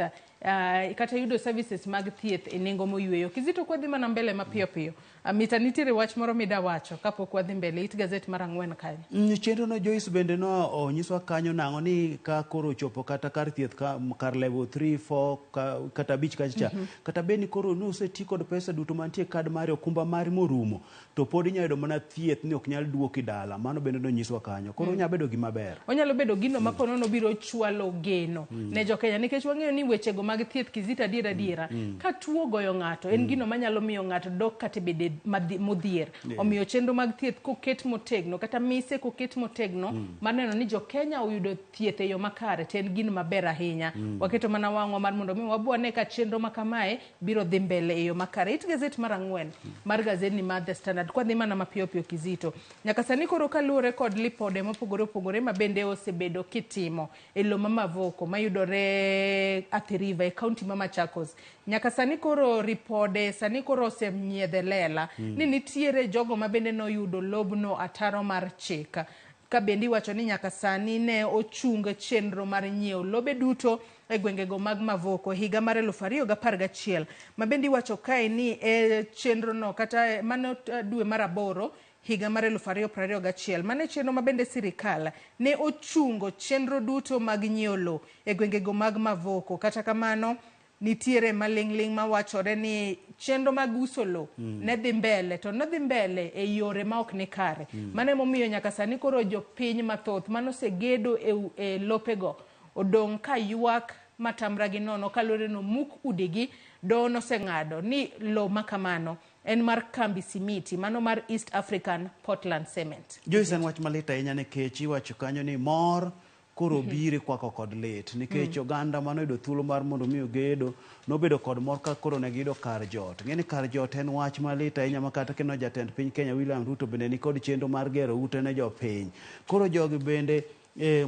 kata yudo services mag thieth e nengo moyweyo. Kizito kwadhi mana mbele mapiyo piyo. Mita nitiere wach moro mida wacho kapok wadhi mbele it gazet mar 4 kanyo. Chenro no Joyce bende no onyiswa kanyo nang'o ni ka koro ochopo kata kar thieth kar level 3, 4 kata 5 kacha cha. Kata bed ni koro noseti kod pesa duto mantie kad mari okumba mari morumo to pod inyalo yudo mana thieth ni ok nyal duoki dala. Mano bende nonyiswa kanyo. Koro onyalo bedo gima ber. Onyalo bedo gino ma ponono biro chwalo geno ne jo Kenya nikech wang'eyo ni wechego mag thieth Kizito adiera adiera ka tuo goyo ng'ato en gino manyalo miyo ng'ato dok kata bede modhier. Omiyo chenro mag thieth koket motegno kata mise koket motegno mar neno ni jo Kenya oyudo thieth e yo makare to en gino maber ahinya. Waketo mana wang'wa mar mondo mi wabwane ka chenro ma kamae biro dhi mbele e yo makare. It gazet mar 4 mar gazetni mar The Standard kwadhi mana mapiyo piyo Kizito. Nyaka sani koro kaluwore kod lipode mopogore opogore ma bende osebedo kitimo e lo ma Mavoko mayudore Athi River e kaunti ma Machakos. Nyaka sani koro ripode sani koro osenyiedhe lela ni nitiere jogo ma bende noyudo lobno ataro mar chik. Ka bende iwacho ni nyaka sani ne ochung chenro mar nyiewo lobe duto e gwengego mag Mavoko higa mar 2011. Ma bende iwacho kae ni e chenro no kata mano dwe mar 8 higa mar 2021. Mano e chenro ma bende sirikal ne ochungo chenro duto mag nyiewo lo e gwengego mag Mavoko. Kata kamano nitiere maling'ling' mawachore ni chenro mag uso lo ne dhi mbele to nodhi mbele e yore ma ok ni kare. Mano emomiyo nyaka sani koro jopiny mathoth manosegedo e lopego odong' ka ywak matamra gi nono kaluwore ni omuk udigi. Doho noseng'ado ni lo ma kamano en mar kambi simiti mano mar East African Portland Cement. Joyce, en wach malit ahinya nikech iwacho kanyo ni mor koro biro kwako kod lit nikech oganda manoyudo thuolo mar mondo mi ogedo nobedo kod mor ka koro ne giyudo kar jot. Ng'e ni kar jot en wach malit ahinya ma kata kendo jatend piny Kenya William Ruto bende nikod chenro mar gero ute ne jopiny. Koro jogi bende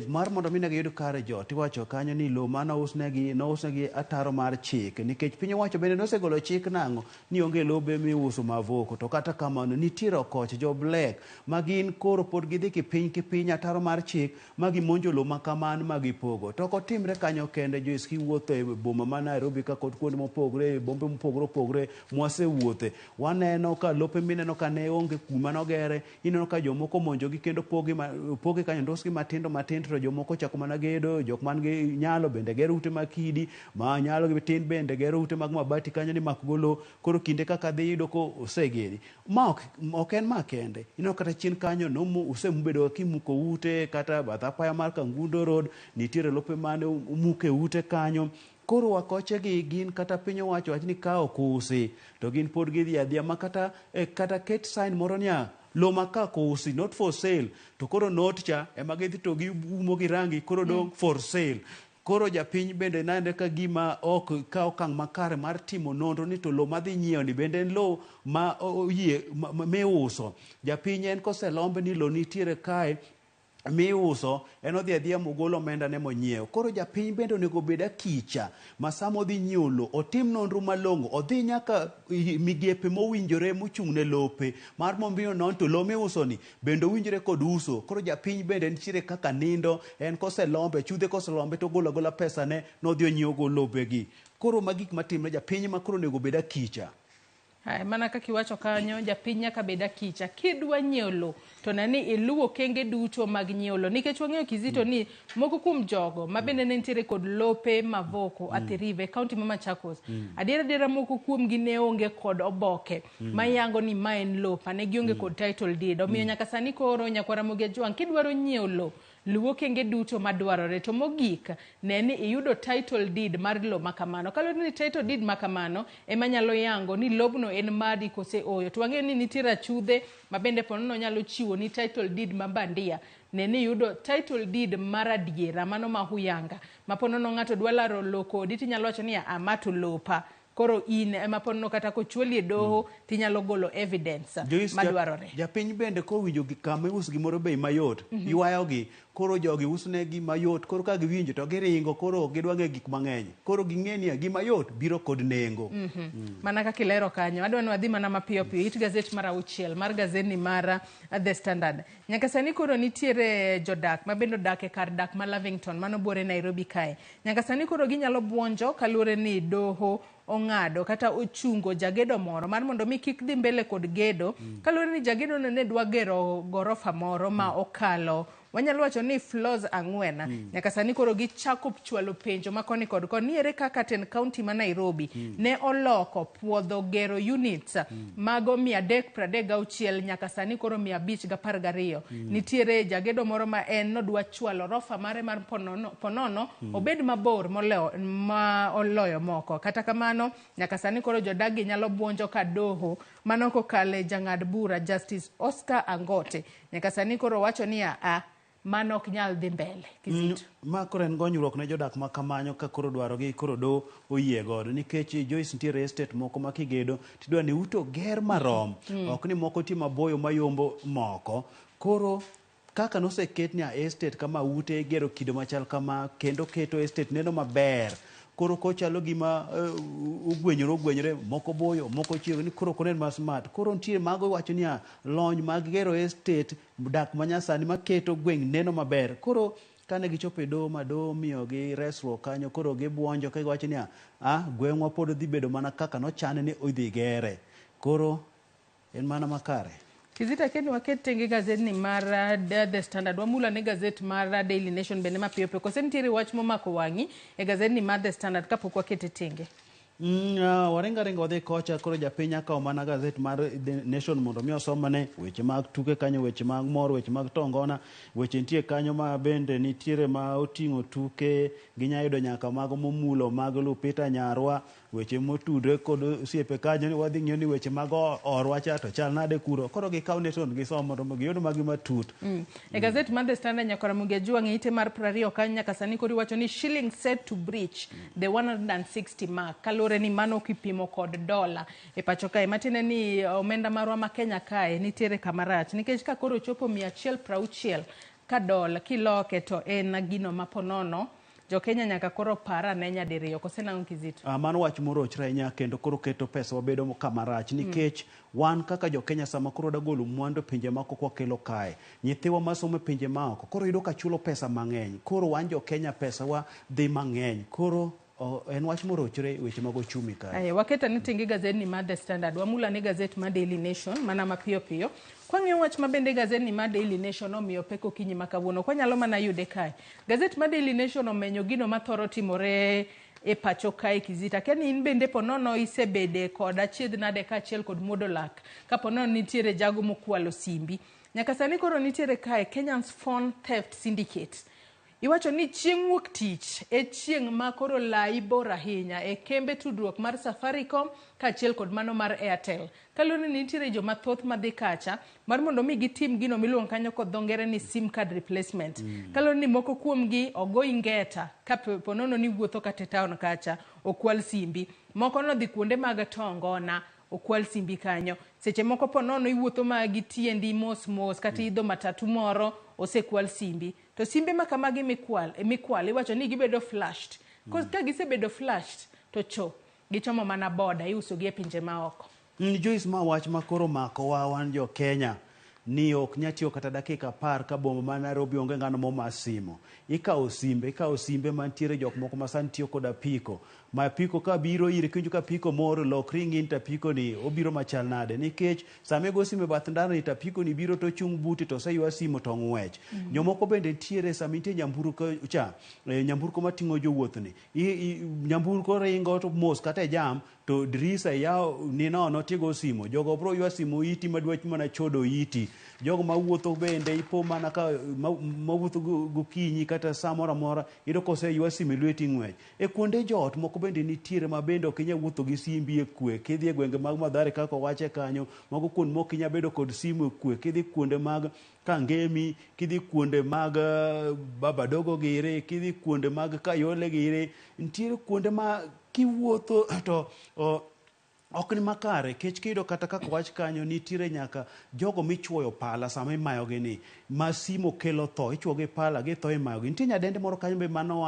mar mondo mi ne giyud kar jot iwacho kanyo ni lo mane ousnegi nousnegi ataro mar chik nikech piny owacho bende nosegolo chik nang'o ni onge lobe miuso Mavoko to kata kamano nitiere okoch jo black ma gin koro pod gidhi kipiny kipiny ataro mar chik ma gimonjo lo ma kamano ma gipogo. To ok otimre kanyo kende Joyce, kiwuotho e boma ma Nairobi ka kod kuonde mopogore e bombe mopogore opogore mwasewuothe waneno ka lope mineno ka ne onge kuma nogere ineno ka jomoko omonjogi kendo pogi kanyo ndosgi matindo matin to jomoko chako mana gedo, jok man gi nyalo bende gero ute mag kidi, ma nyalo gi tin bende gero ute mag mabati kanyo ni mak golo. Koro kinde kaka dhi yudo ko osegeri. Ma ok en ma kende. Ineno kata chien kanyo osebedo kimuko ute kata bath apaya mar Kangundo Road nitiere lope mane omuke ute kanyo. Koro wakoche gi gin kata piny owacho wach ni ka ok usi to gin pod gidhi adhiya ma kata kata ket sign moro niya lo ma ka ok usi, not for sale, to koro not cha ema gidhi to giumo gi rangi koro dong for sale. Koro japiny bende nende ka gima ok ka okang' makare mar timo nonro ni to lo madhi nyiewo ni bende en lo ma oyie miuso. Japiny en koselombe ni lo nitiere kae miuso, en odhi adhiya mogol omenda ne monyiewo. Koro japiny bende onego obed akicha ma sama odhi nyiewo lo otim nonro malong'o, odhi nyaka migepe mowinjore mochung' ne lope mar mondo mi onon to lo miuso ni bende owinjore kod uso. Koro japiny bende nitiere kaka nindo, en koselombe, chudhe koselombe to ogolo agola pesa ne nodhi onyiewo go lobegi. Koro ma gik matimre japiny ma koro onego obed akicha. Haya, mana kaka iwacho kanyo, japiny nyaka bed akicha. Kidwa nyiewo lo, to ne ni iluwo okenge duto mag nyiewo lo. Nikech wang'eyo Kizito ni moko kuom jogo ma bende ne nitiere kod lope Mavoko, Athi River, e kaunti ma Machakos. Adiera adiera moko kuomgi ne onge kod oboke mayango ni ma en lopa, ne gionge kod title deed. Omiyo nyaka sani koro nyakwar Ramogi Ajwang', kidwaro nyiewo lo, luw okenge duto madwarore. To mogik, ne ni iyudo title deed mar lo makamano. Kaluwore ni title deed makamano ema nyalo yango ni lobno en mari kose ooyo. To wang'eyo ni nitiere achudhe ma bende ponono nyalo chiwo ni title deed ma bandia. Ne ni iyudo title deed mar adiera, mano ma huyanga. Ma ponono ng'ato dwa laro lo kodi tinyalo wacho ni ama to lopa. Koro in ema ponono kata kochwali e doho tinyalo golo evidence Joyce, madwarore. Japiny bende kowinjo kama iuso gimoro bei mayot, ywayogi. Koro jogi usonegi mayot, koro ka giwinjo to giringo, koro ok gidwa ng'eyo gik mang'eny. Koro ging'e niya, gima yot biro kod nengo. Mana kaka ilero kanyo, adwa ni wadhi mana mapiyo piyo it gazet mar 6 mar gazetni mar The Standard. Nyaka sani koro nitiere jodak ma bende odak e kar dak ma Lavington, mano buore Nairobi kae. Nyaka sani koro ginyalo buonjo kaluwore ni doho ong'ado kata ochungo jagedo moro mar mondo mi kik dhi mbele kod gedo, kaluwore ni jagedo no ne dwa gero gorofa moro ma okalo wanyalo wacho ni floors 4. Nyaka sani koro gichako chwalo penjo ma koni kod koni ni ere kaka tend kaunti ma Nairobi ne oloko puodho gero units mago 336 nyaka sani koro 512. Nitiere jagedo moro ma en nodwa chwalo rofa mare mar ponono obed mabor ma oloyo moko. Kata kamano nyaka sani koro jodagi nyalo buonjo ka doho mano kokale jang'ad bura Justice Oscar Angote nyaka sani koro wacho ni a mano ok nyal dhi mbele. Kizito. Ma koro en gonyruok ne jodak ma kamanyo ka koro dwarogi koro do oyie godo, nikech Joyce nitiere estate moko ma kigedo tidwa ni ute oger marom, ok ni moko tie maboyo mayombo moko. Koro kaka noseket ni estate kama ute igero kido machal kama kendo keto estate neno maber. Koro kochalo gima ogwenyore moko boyo moko chiegni ni koro ok onen ma smart. Koro nitie mago iwacho niya lony mag gero estate dak manyasani maketo gweng' neno maber. Koro kane gichopo e doho ma doho miyogi resruok kanyo, koro gibuonjo ka giwacho niya gweng'wa pod dhi bedo mana kaka nochane ni idhi gere. Koro en mana makare. Kizito, kendo waket tenge gazetni mar The Standard, wamula ne gazet mar Daily Nation bende mapiyo piyo. Kose nitiere wach momako wang'i e gazetni mar The Standard kapok wakete tenge? Waringa ringa wadhi kocha. Koro japiny akawo mana gazet mar The Nation mondo mi osomane weche mag tuke kanyo, weche mag mor, weche mag tongona, weche nitie kanyo ma bende nitiere ma oting'o tuke, ginya yudo nyaka mago momulo mag Lupita Nyarwa, weche motudre kod osiepe kanyo ni wadhi ng'iyo ni weche mag orwa cha to chal nade kuro. Koro gikaw Nation gisom mondo giyud magi matut. E gazet mar The Standard nyakora Ramogi Ajwang' ite mar 20 kanyo nyaka sani koro iwacho ni shilling set to breach the 160 mark kaluwore ni mano kipimo kod dola e pacho kae, matiende ni omenda marwa ma Kenya kae nitiere kama rach nikech ka koro chopo 160 ka dola kiloke to en gino ma ponono jo Kenya nyaka koro par ane nyadiriyo. Kose nang'o Kizito? Mano wach morochre ahinya kendo koro keto pesa wabedo kama rach nikech wan kaka jo Kenya sama koro wadwa golo mwandu e pinje maoko kwakelo kae, nyithiwa masomo e pinje maoko koro yudo ka chulo pesa mang'eny. Koro wan jo Kenya pesa wa dhi mang'eny. Koro O, en wach morochore e weche mag ochumi kae. Aye, waket ane tenge gazetni mar The Standard, wamul ane gazet mar Daily Nation mana mapiyo piyo. Kwang'iyo wach ma bende gazetni mar Daily Nation omiyo pek okinyi ma kawuono, ok wanyalo mana yude kae. Gazet mar Daily Nation omenyo gino mathoro timore e pacho kae Kizito. Akia ni in bende ponono isebede kod achiedh nade kaachiel kod muodo lak kaponono nitiere jago mokwalo simbi. Nyaka sani koro nitiere kae Kenyans Phone Theft Syndicate. Iwacho ni chieng' wuok tich e chieng' ma koro lai bor ahinya e kembe tudruok mar Safaricom kaachiel kod mano mar Airtel. Kaluwore ni nitiere joma thoth madhi kacha mar mondo mi gitim gino miluongo kanyo kod dho ngere ni sim card replacement. Kaluwore ni moko kuomgi ogoyi ngeta ka po nono ni iwuotho kata e town kacha okwal simbi. Moko nodhi kuonde mag to ngona okwal simbi kanyo. Seche moko po nono iwuotho ma gi tiendi mos mos kata iidho matatu moro osekwal simbi. To simbe ma kamagi mikwal, mikwalo iwacho ni gibedo flashed. Ka gisebedo flashed to cho gichomo mana boda iuso gi e pinje maoko. Joyce, ma wach ma koro makowa wan jo Kenya ni ok nya tiyo kata dakika 10 ka boma ma Nairobi onge ng'ano moma simo. Ikawo simbe, ikawo simbe mantiere jok moko ma sani tiyo kod apiko. Ma apiko ka biro iri kiwinjo ka apiko mor lokri ing'i ni to apiko ni obiro machal nade nikech sama igo simu e bath ndara ni to apiko ni biro to ochung' buti to oseywa simu to ong'wech. Jomoko bende nitiere sama nitie nyamburko cha, nyamburko mating'o jowuoth ni, nyamburko ringo to mos kata e jam to dirisa iyawo ni nono tigo simu. Jogo bro ywa simu iti madwa mana chodo iti. Jogo mawuotho bende ipo mana ka mawuotho gokinyi kata saa moro amora iyudo ka oseywa simu e lweti ng'wech. E kuonde joot moko bende nitiere ma bende ok inyal wuotho gi simbi e kwe. Kidhi e gwenge mag Mathare kaka owache kanyo, mago kuonde ma ok inyal bedo kod simu e kwe. Kidhi kuonde mag Kangemi, kidhi kuonde mag Baba Dogo giri, kidhi kuonde mag Kayole giri, nitiere kuonde ma kiwuotho to ok ni makare kech kiyudo kata kaka wach kanyo nitiere nyaka jogo michuoyo pala sama imayogi ni ma simo kelo tho ichuogi pala githo imayogi. Nitie nyadendi moro kanyo be mano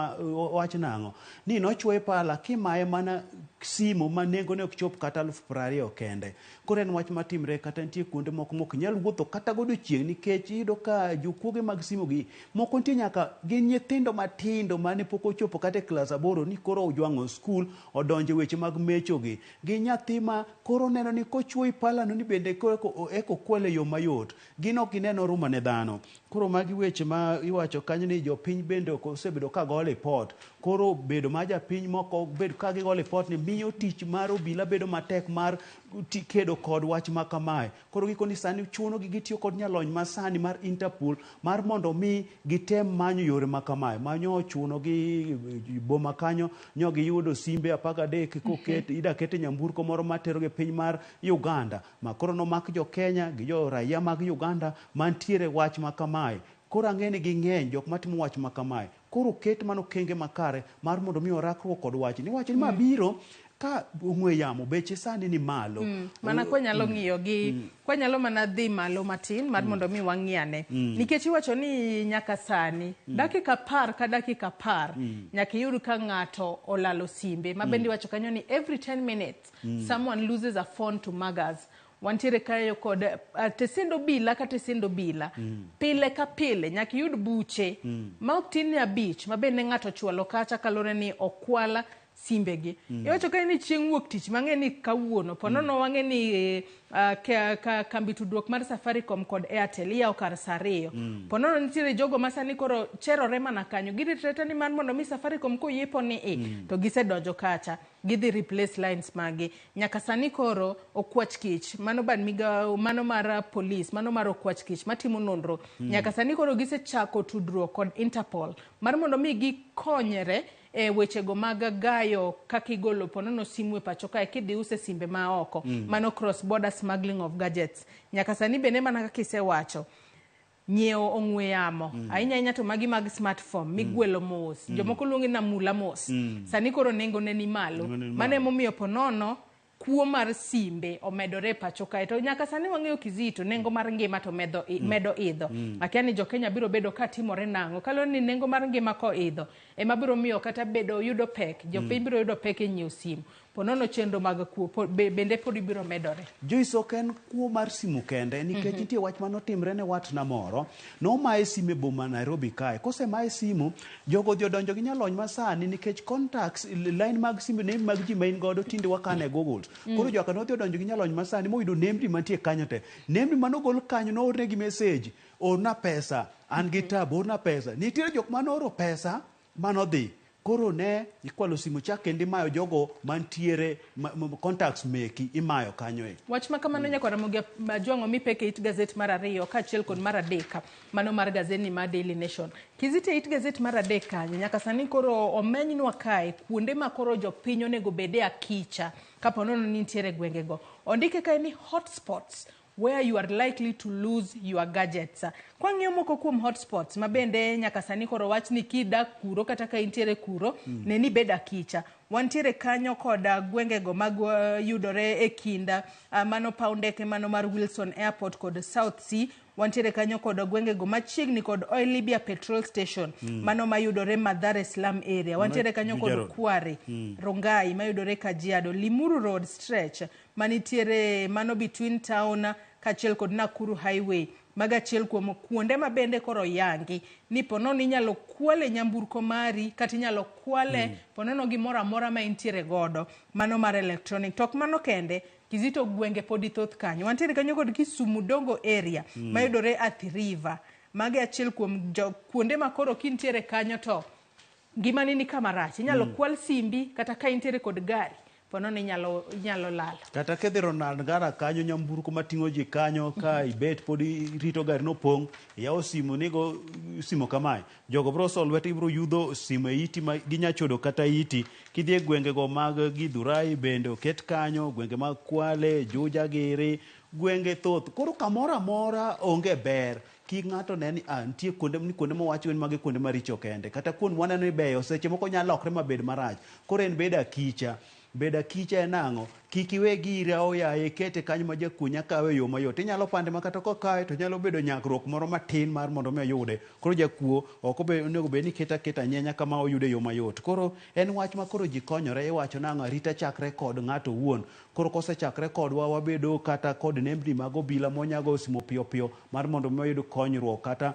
wach nang'o ni nochuoye pala kimaye mana simo ma nengone ok chop kata 20,000 kende. Koro en wach matimre kata nitie kuonde moko mok nyal wuotho kata godiochieng' nikech iyudo ka jokuoge mag simo gi moko nitie nyaka gin nyithindo matindo mane pok ochopo kata e klas 8 ni koro ojwang'o skul odonjo e weche mag mecho gi. Gi nyathi ma koro neno ni kochuoyi palano ni bende koro eko kwale e yo mayot. Gin ok gineno huruma ne dhano. Koro magi weche ma iwacho kanyo ni jopiny bende ok osebedo ka go lipot. Koro bedo ma japiny moko bed ka gigo lipot ni miyo tich mar obila bedo matek mar kedo kod wach ma kamae. Koro gikoni sani chuno gi gitiyo kod nyalony ma sani mar Interpol mar mondo mi gitem manyo yore ma kamae. Manyo ochuno gi boma kanyo nyo giyudo simbe 13 koket ida ket e nyamburko moro matero gi piny mar Uganda. Ma koro nomak jo Kenya gi jo raia mag Uganda mantiere wach ma kamae. Koro ang'e ni ging'eny jok matimo wach ma kamae. Koro ket mano okenge makare mar mondo mi orakruok kod wach. Ni wach ni ma biro ka ong'we yamo beche sani ni malo. Mana kwanyalo ng'iyo gi kwanyalo mana dhi malo matin mar mondo mi wang'iane. Nikech iwacho ni nyaka sani dakika 10 ka dakika 10 nyaka iyud ka ng'ato olalo simbe. Ma bende iwacho kanyo ni every 10 minutes someone loses a phone to muggers. Wantiere kaeyo kod tesend obila ka tesend obila. Pile ka pile nyaka iyud buche ma ok tin ni 5 ma bende ng'ato ochwalo kacha kaluwore ni okwala simbegi. Iwacho kae ni chieng' wuok tich mang'e ni kawuono ponono wang'e ni kambi tudruok mar Safaricom kod Airtel iyawo kar saa 2. Ponono nitiere jogo ma sani koro cherore mana kanyo. Giritore ni mar mondo mi Safaricom koyepo ni to gisedonjo kacha. Gidhi replace lines magi. Nyaka sani koro okwach kich, mano bad migawo, mano mar police, mano mar okwach kich matimo nonro. Nyaka sani koro gisechako tudruok kod Interpol mar mondo mi gikonyre e wechego mag gayo kaka igolo ponono simu e pacho kae kidhi use simbe ma oko. Mano cross border smuggling of gadgets. Nyaka sani bende mana kaka isewacho, nyiewo ong'we yamo ahinya ahinya to magi mag smartphone migwelo mos. Jomoko luonge na mula mos. Sani koro nengone ni malo. Mano emomiyo ponono kuo mar simbe omedore e pacho kae. To nyaka sani wang'eyo Kizito, nengo mar ngima to medo idho. Akia ni jo Kenya biro bedo ka timore nang'o. Kaluwore ni nengo mar ngima koidho, ema biro miyo kata bedo yudo pek. Jopiny biro yudo pek e nyiewo simu. Ponono chenro mag kuo bende pod biro medore. Joyce, ok en kuo mar simu kende nikech nitie wach manotimre ne watna moro. Nomaye simu e boma Nairobi kae. Kosemaye simu, jogo odhi odonjo gi nyalony masani nikech contacts, line mag simu, name mag ji ma in godo tinde wakano e Google. Koro joka nodhi odonjo gi nyalony masani moyudo nembni mantie kanyo te. Nembni manogol kanyo noornegi message, orna pesa, an gi tabu, orna pesa. Nitiere jok manooro pesa manodhi. Koro ne ikwalo simu cha kendo imayo jogo mantiere contacts meki imayo kanyo e. Wach ma kamano nyaka Ramogi Ajwang' omi pek e it gazet mar 2 kaachiel kod mar 3 mano mar gazetni mar Daily Nation. Kizito e it gazet mar 3 kanyo nyaka sani koro omenynwa kae kuonde ma koro jopiny onego bede akicha kapo nono ni nitiere gwengego. Ondike kae ni hotspots where you are likely to lose your gadgets. Kwang'iyo moko kuom hotspots ma bende nyaka sani koro wach ni kidak kuro kata ka intiere kuro, ne ni bed akicha. Wantiere kanyo koda gwengego mag yudore e kind mano paw ndeke mano mar Wilson Airport kod South Sea. Wantiere kanyo kod gwengego machiegni kod Oil Libya Petrol Station, mano mayudore Mathare Slum area. Wantiere kanyo kod Kware, Rongai mayudore Kajiado, Limuru Road stretch manitiere mano between town kaachiel kod Nakuru Highway. Mago achiel kuom kuonde ma bende koro yangi ni ponono inyalo kwale nyamburko mari kata inyalo kwale ponono gimoro amora ma intiere godo mano mar electronic. To ok mano kende, Kizito gwenge podi thoth kanyo. Wantiere kanyo kod Kisumu Dongo area mayudore Athi River. Magi achiel kuom kuonde ma koro kintiere kanyo to ngimani ni kama rach. Inyalo kwal simbi kata ka intiere kod gari ponono inyalo lal. Kata kidhi Ronald Ngara kanyo nyamburko mating'o ji kanyo ka ibet pod irito gari nopong', iyawo simu nigo simu kamae. Jogo biro soyo lwetgi biro yudho simu e iti ma ginya chodo kata iti. Kidhi e gwengego mag Githurai bende oket kanyo, gwenge mag Kwale, Juja giri, gwenge thoth. Koro kamoro amora onge ber. Kik ng'ato ne ni nitie kuonde ni kuonde mowach ni magi kuonde maricho kende. Kata kuonde mwaneno ni beyo seche moko nyalo lokre mabed marach. Koro en bedo akicha. Bedo akicha en ang'o? Kik iwe giri aoyaye ikete kanyo ma jakuo nya kawe e yo mayot. Inyalo pande ma kata kokawe to nyalo bedo nyagruok moro matin mar mondo mi oyude. Koro jakuo ok onego bed ni keta aketa nyenya kama oyude e yo mayot. Koro en wach ma koro ji konyore iwacho nang'o arita chakre kod ng'ato owuon. Koro kosechakre kodwa wabedo kata kod nembni mag obila monyago simo piyo piyo mar mondo mi oyud konyruok kata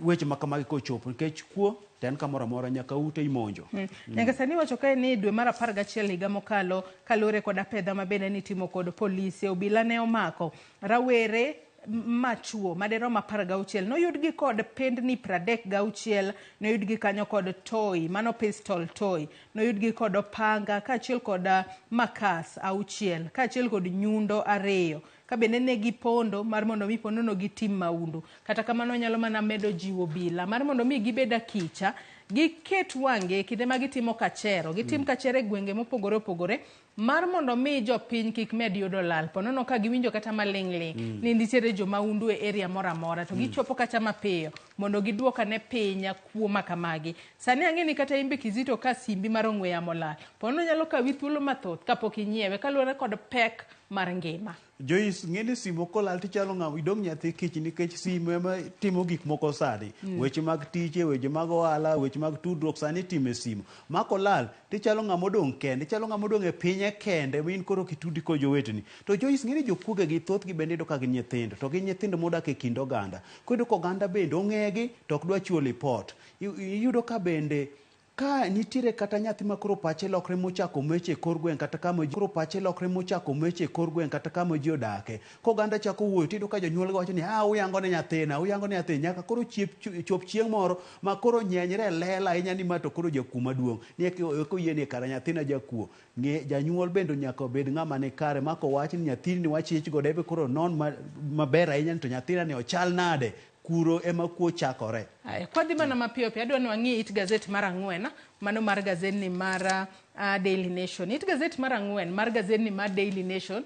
weche ma kamagi kochopo nikech kuo to en kamoro amora nyaka ute imonjo. Nyaka sani iwacho kae ni dwe mar 11 higa mokalo kaluwore kod apedha ma bende nitimo kod polise, obila ne omako rawere machuo maderom 16 noyudgi kod pendni 36, noyudgi kanyo kod toy mano pistol toy, noyudgi kod opanga kaachiel kod makas 6 kaachiel kod nyundo 2 ka bende ne gipondo mar mondo mi pondono gitim maundu. Kata kamano nyalo mana medo jiwo obila mar mondo mi gibed akicha, giket wang'gi e kinde ma gitimo kachero, gitim kachero e gwenge mopogore opogore mar mondo mi jopiny kik med yudo lal. Ponono ka giwinjo kata maling' ling' ni nitiere jomaundu e area moro amora to gichopo kacha mapiyo mondo giduok ane piny kuo ma kamagi. Sani ang'e ni kata in be Kizito ka simbi mar ong'we yamo lal, ponono nyalo kawi thuolo mathoth kapok inyiewe kaluwore kod pek mar ngima. Joyce, ng'e ni simu kolal tichalo ng'ama idong' nyathi kich nikech simu ema timo gik moko sani. Weche mag tije, weche mag ohala, weche mag tudruok sani itimo e simu. Ma kolal tichalo ng'ama odong' kende, ichalo ng'ama odong' e pinye kende ma in koro ok itudri kod joweteni. To Joyce, ng'e ni jokuoge gi thothgi bende iyudo ka gin nyithindo, to gin nyithindo modak e kind oganda. Koro iyudo ka oganda bende ong'egi to ok dwa chiwo lipot. Iyudo ka bende ka nitiere kata nyathi ma koro pache lokre mochako mecho e kor gweng' kata kama koro pache lokre mochako mecho e kor gweng' kata kama ji odake. Koganda chako wuoyo tiyudo ka jonyuol wacho ni uyango ne nyathina, uyango ne nyathina nyaka koro chop chieng' moro ma koro nyenyre e lela ahinya ni ma to koro jakuo maduong'. Ni eka oyie ni kara nyathina jakuo. Ng'e janyuol bende nyaka obed ng'ama ni kare ma kowach ni nyathini ni wachich godo ebe koro non maber ahinya ni to nyathina ni ochal nade. Kuro ema kuo chakore. Aya, kwadhi mana mapiyo piyo, adwa ni wang'i it gazet mar 4, mano mar gazetni mar Daily Nation. It gazet mar 4 mar gazetni mar Daily Nation,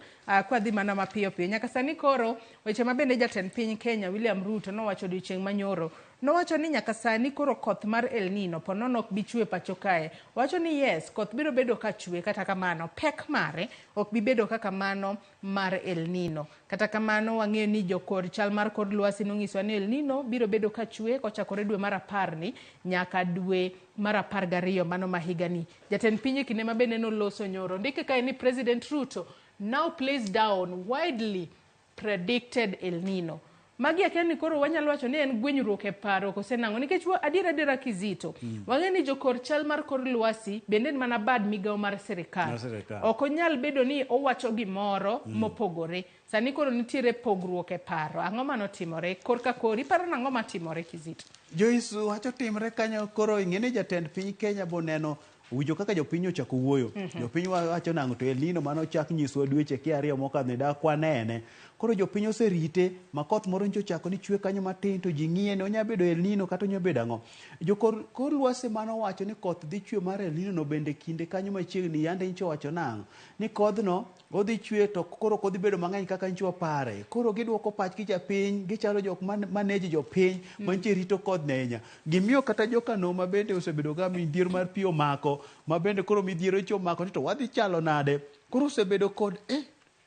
kwadhi mana mapiyo piyo. Nyaka sani koro, weche ma bende jatend piny Kenya William Ruto nowacho odiochieng' manyoro, Nowacho ni nyaka sani koro koth mar El Nino po nono ok bi chwe pacho kae. Owacho ni yes, koth biro bedo ka chwe, kata kamano pek mare ok bi bedo kaka mano mar El Nino. Kata kamano wang'eyo ni jokor chal mar kor lwasi nonyisowa ni El Nino biro bedo ka chwe kochakore dwe mar 10 ni nyaka dwe mar 12 mano ma higani. Jatend piny e kinde ma bende noloso nyoro ndike kae ni President Ruto now plays down widely predicted El Nino. Magi akia ni koro wanyalo wacho ni en gwenyruok e paro kose nang'o nikech adier adiera Kizito. Wang'eyo ni jokor chal mar kor lwasi bende en mana bad migawo mar sirikal. Mar sirikal. Ok onyal bedo ni owacho gimoro mopogore. Sani koro nitiere pogruok e paro. Ang'o manotimore? Korka kori iparo nang'o matimore Kizito? Joyce wacho timre kanyo koro ing'e ni jatend piny Kenya boneno winjo kaka jopiny ochako wuoyo. Jopiny wacho nang'o to El Nino mane ochak nyiswa dweche ki ariyo mokadho ni dak wanene. Koro jopiny oserite ma koth moro nyocha ochako ni chwe kanyo matin to ji ng'iye ni onya bedo El Nino kata onya bedo ang'o. Jokor kor lwasi mane owacho ni koth dhi chwe mar El Nino no bende kinde kanyo machiegni yande nyocha owacho nang'o ni kodhno odhi chwe to koro ok odhi bedo mang'eny kaka nyocha wapare. Koro gidwoko pachgi ja piny, gichalo jok manage jopiny mantie rito kodhni ahinya. Gimiyo kata jokano ma bende osebedo ga midhiero mar pi omako, ma bende koro midhiero chi omako ni to wadhi chalo nade. Koro osebedo kod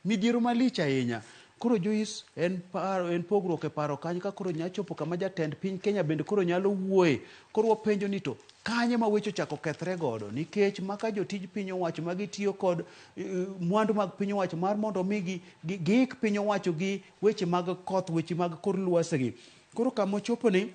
midhiero malich ahinya. Koro Joyce, en paro, en pogruok e paro kanyo ka koro nya chopo kama jatend piny Kenya bende koro nyalo wuoye. Koro wapenjo ni to kanye ma weche ochako kethre godo nikech maka jotij piny owacho ma gitiyo kod mwandu mag piny owacho mar mondo mi giik piny owacho gi weche mag koth, weche mag kor lwasi gi. Koro kama ochopo ni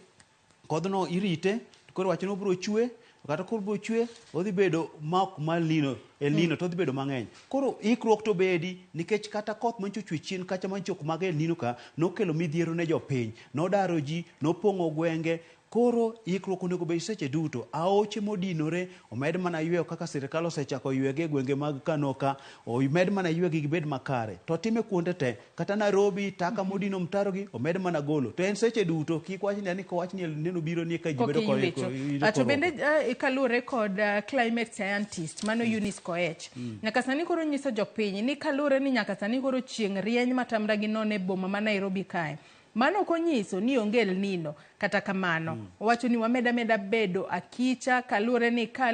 kodhno irite, koro wacho ni obiro chwe, kata koro obiro chwe, odhi bedo ma ok mar Nino, El Nino to odhi bedo mang'eny. Koro ikruok to bedi nikech kata koth manyocha ochwe chien kacha manyocha ok mag El Nino ka nokelo midhiero ne jopiny, nodaro ji, nopong'o gwenge. Koro ikruok onego bed seche duto. Aoche modinore omed mana yweyo kaka sirikal osechako ywegi e gwenge mag Kano ka, omed mana ywegi gibed makare. To time kuonde te, kata Nairobi taka modino mtaro gi omed mana golo. To en seche duto kik wach ni kowach ni El Nino biro ni ka ji bedo Koki kod ywecho. To bende kaluwore kod climate scientist mano Eunice Koech. Nyaka sani koro nyiso jopiny ni kaluwore ni nyaka sani koro chieng' rieny matamra gi nono e boma ma Nairobi kae. Mano ok onyiso ni onge El Nino, kata kamano. Owacho ni wameda meda bedo akicha kaluwore ni ka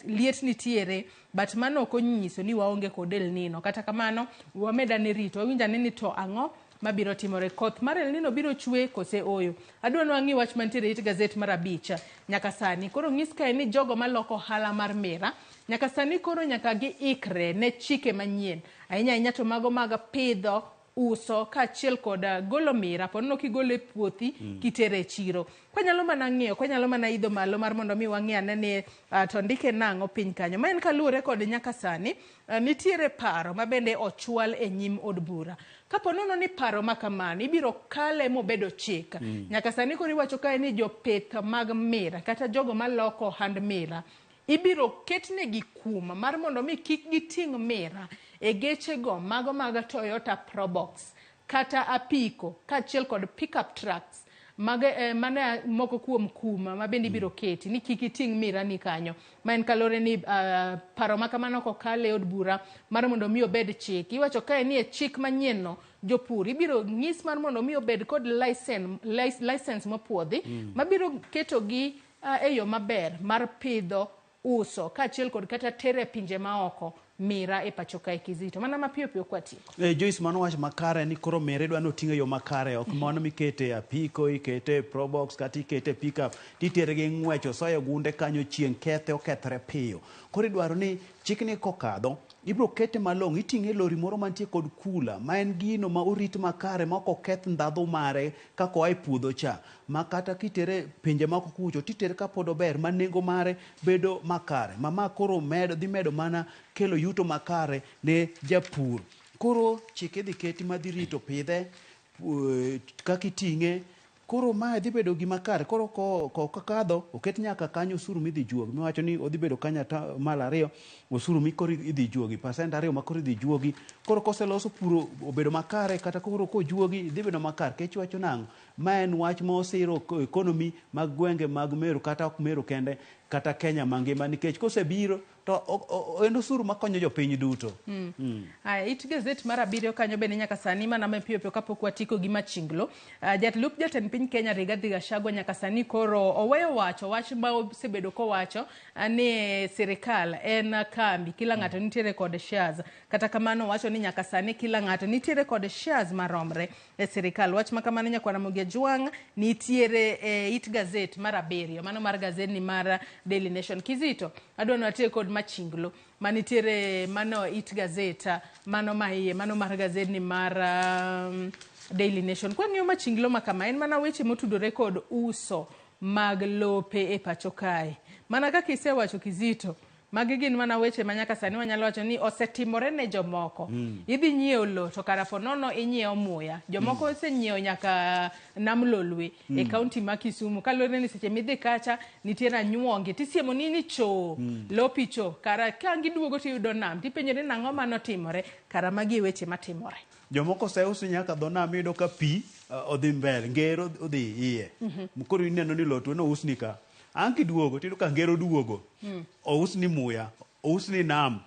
liet nitiere, but mano ok onyiso ni waonge kod El Nino. Kata kamano, wameda ne rito. Wawinjo ane ni to ang'o mabiro timore. Koth mar El Nino biro chwe kose oyo. Adwa ni wang'i wach mantiere e it gazet mar 5 nyaka sani. Koro nyis kae ni jogo maloko ohala mar mira, nyaka sani koro nyaka giikre ne chike manyien. Ahinya ahinya to mago mag pidho, uso kaachiel kod golo mira, po nono kigolo e puothi kitere e chiro. Kwanyalo mana ng'iyo, kwanyalo mana idho malo mar mondo mi wang'i ane ni to ndike nang'o piny kanyo. Ma en kaluwore kod nyaka sani, nitiere paro ma bende ochwal e nyim od bura. Kapo nono ni paro ma kamano ibiro kale mobedo chik. Nyaka sani koro iwacho kae ni jopith mag mira kata jogo maloko ohand mira ibiro ketnegi kum mar mondo mi kik giting' mira e gechego mago mag Toyota Probox kata apiko kaachiel kod pickup trucks mag mane moko kuom kum ma bende ibiro keti ni kik iting' mira ni kanyo. Ma en kaluwore ni paro ma kamano kokal e od bura mar mondo mi obed chik. Iwacho kae ni e chik manyien no jopur ibiro nyis mar mondo mi obed kod license mopuodhi mabiro ketogi e yo maber mar pidho, uso kaachiel kod kata tere pinje maoko mira e pacho kae Kizito. Mana mapiyo piyo kwatieko. Joyce, mano wach makare ni koro mira idwa ni oting' e yo makare, ok mano mikete e apiko, ikete e Probox kata ikete e pickup titere gi ng'wech, osoyo gunde kanyo chieng' kethe okethre piyo. Koro idwaro ni chikni kokadho ibiro kete malong'o, iting'e e lori moro mantie kod kula ma en gino ma orit makare ma ok oketh ndhadhu mare kaka oa e puodho cha, ma kata kitere pinje moko kucho titere kapod ober ma nengo mare bedo makare, ma koro dhi medo mana kelo yuto makare ne japur. Koro chike dhi keti madhi rito pidhe, kaka iting'e. Koro mae dhi bedo gima kare. Koro kokadho oket nyaka kanyo osuru midhi juogi, miwacho ni odhi bedo kanyo malo 2 osuru mikoro idhi juogi, pasent 2 ma koro idhi juogi. Koro koseloso puro obedo makare, kata koro kojuogi dhi bedo makare. Kech wacho nang'o? Ma en wach ma osiro economy mag gwenge mag Meru, kata ok Meru kende, kata Kenya mangima nikech kosebiro to en osuru makonyo jopiny duto. Aya, it gazet mar 7 kanyo bende nyaka sani mana mapiyo piyo kapok watiko gi machinglo. Jalup jatend piny Kenya Rigathi Gachagua nyaka sani koro oweyo wacho wach ma osebedo kowacho ni sirikal en kambi, kila ng'ato nitiere kod shares. Kata kamano wacho ni nyaka sani kila ng'ato nitiere kod shares maromre e sirikal. Wach ma kamano nyakwar Ramogi Ajwang' nitiere e it gazet mar 7, mano mar gazet ni mar Daily Nation. Kizito, adwa ni watiek kod machinglo manitiere mano it gazet mano maiye mano mar gazet ni mar Daily Nation. Kwang'iyo machinglo ma kama en mana weche motudore kod uso mag lope e pacho kae. Mana kaka isewacho Kizito, magi gin mana weche ma nyaka sani wanyalo wacho ni osetimore ne jomoko. Idhi nyiewo lo to kara po nono inyiewo muya. Jomoko osenyiewo nyaka Nam Lolwe e kaunti ma Kisumu. Kaluwore ni seche midhi kacha nitiere anyuongi tisiemo ni cho lopi cho kara ka giduogo tiyudo nam tipenjori nang'o manotimore, kara magi e weche matimore. Jomoko oseuso nyaka dho nam iyudo ka pi odhi mbele, ngero odhi iye. Koro ineno ni lo to nousni ka. Ang' kiduogo tiyudo ka ngero duogo. Ousni muya, ousni nam.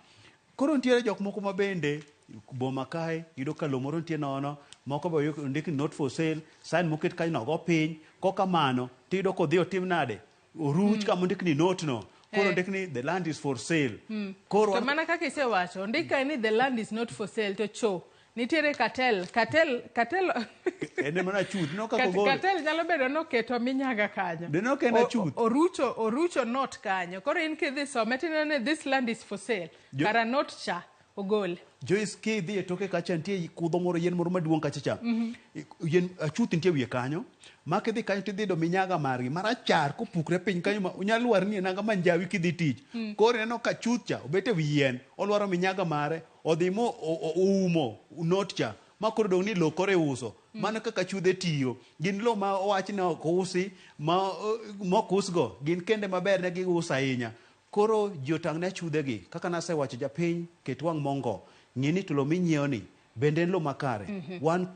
Koro nitiere jok moko ma bende boma kae iyudo ka lo moro nitie nono, moko be ondik ni not for sale, sign moket kanyo no ogo piny. Kokamano tiyudo kodhi otim nade? Oruch kama ondik ni not no. Koro ondik ni the land is for sale. Koro To mana kaka isewacho, ondik kae ni the land is not for sale to cho nitiere cartel, cartel, cartel. En mana chuth, no kaka ogol. Cartel nyalo bedo noketo minyaga kanyo. De no en achuth. Orucho not kanyo. Koro in kidhi some tineno ni this land is for sale. Kara not cha ogol. Joyce kidhi e toke kacha nitie kudho moro, yien moro maduong' kacha cha. Yien achuth nitie wiye kanyo. Ma kidhi kanyo tidhi yudo minyaga margi marachar kopukre piny kanyo ma onyalo lwar ni e nanga manjawi kidhi tich. Koro ineno ka chuth cha obet e wi yien, olwaro minyaga mare, odhi mo oumo not cha. Ma koro dong' ni lo koro iuso. Mano kaka chudhe tiyo. Gin lo ma owach ni ok usi, ma ok usgo, gin kende maber ne giuso ahinya. Koro ji otang' ne achudhegi. Kaka nasewacho japiny, ket wang' mongo. Ng'i ni to lo minyiewo ni, bende en lo makare. Wan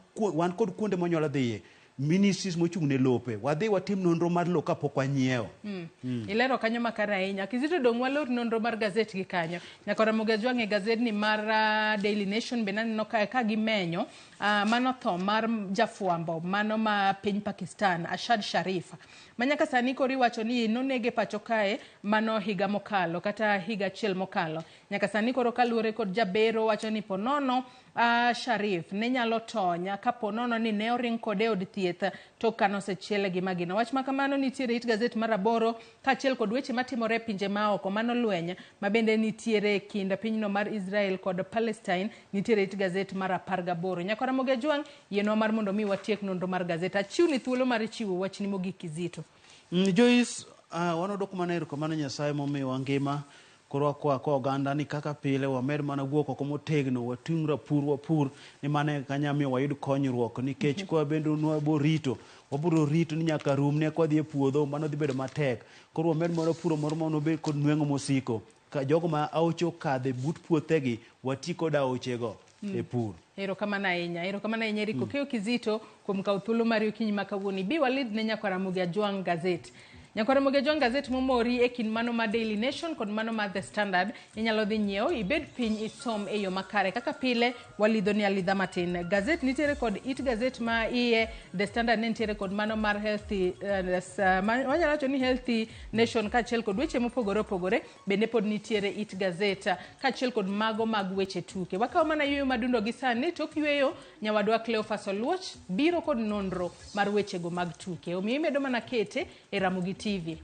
kod kuonde mwanyalo dhiye. Ministries mochung' ne lope. Wadhi watim nonro mar lo kapok wanyiewo. Ilero kanyo makare ahinya. Kizito dong' walor nonro mar gazet gi kanyo. Nyaka Ramogi Ajwang' e gazet ni mar Daily Nation bende aneno ka gimenyo mano tho mar jafwambo mano ma piny Pakistan Ashad Sharif. Ma nyaka sani koro iwacho ni nonege pacho kae mano higa mokalo kata higa achiel mokalo. Nyaka sani koro kaluwore kod jabero wacho ni ponono Sharif ne nyalo tony kapo nono ni ne oring kode e od thieth tok kane osechiele gi magina. Wach ma kamano nitiere it gazet mar 8 kaachiel kod weche matimore e pinje maoko mano lweny ma bende nitiere e kind pinyno mar Israel kod Palestine nitiere it gazet mar 18. Nyakwa Ramogi Ajwang' yienwa mar mondo mi watiek nonro mar gazet. Achiwni thuolo mar chiwo wachni mogik Kizito. Joyce, wan wadwoko mana erokamano Nyasaye momiyowa ngima. Koro wakwa kwa oganda ni kaka pile wamed mana wuok oko motegno, wating' rapur wapur ni mano eka nyalo miyo wayud konyruok nikech kwa bende nwabo rito, wabiro rito ni nyaka rum ne kwadhi e puodho, mano dhi bedo matek. Koro wamed mana puro moro ma wabed kod nweng'o mosiko. Ka jogo ma aoche okadhe but puothegi, wati kod aochego e pur. Erokamano ahinya. Erokamano ahinya Eric Okeyo Kizito kuom kawo thuolo mari okinyi ma kawuono. Ibi walidh ne Nyakwar Ramogi Ajwang' gazet. Nyakwar Ramogi Ajwang' gazet momori e kind mano mar Daily Nation kod mano mar The Standard. Inyalo dhi nyiewo, ibed piny isom e yo makare. Kaka pile, walidho ni alidha matin. Gazet nitiere kod it gazet ma iye, The Standard ne nitiere kod mano mar Healthy, wanyalo wacho ni Healthy Nation kaachiel kod weche mopogore opogore, bende pod nitiere it gazet kaachiel kod mago mag weche tuke. Wakawo mana yueyo madundo gi sani, tok yueyo nyawadwa Cleophas Oluoch biro kod nonro mar wechego mag tuke. Omiyo imedo mana kete e Ramogi TV.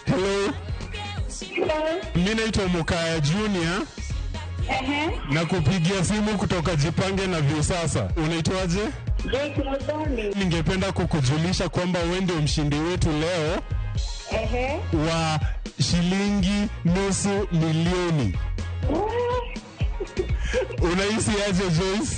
Hello. Mimi naitwa Mukaya Junior. Na kupigia simu kutoka Jipange na Viusasa. Unaitwaje? Ningependa kukujulisha kwamba wewe ndio mshindi wetu leo wa shilingi 500,000. Unahisi aje Joyce?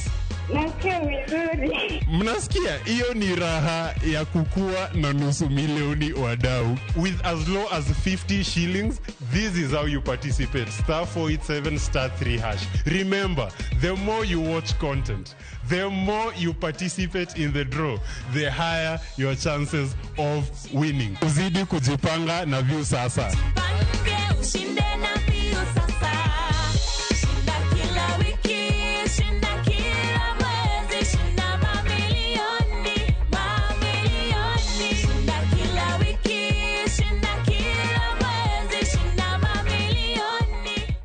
Nasikia vizuri. Mnasikia hiyo ni raha ya kukua na nusu milioni wadau. With as low as 50 shillings, this is how you participate. Star 487 star 3 hash. Remember, the more you watch content, the more you participate in the draw, the higher your chances of winning. Uzidi kujipanga na view sasa. Jipange ushinde na mbio sasa. Shinda kila wiki, shinda kila mwezi, shinda mamilioni, mamilioni. Shinda kila wiki, shinda kila mwezi, shinda mamilioni.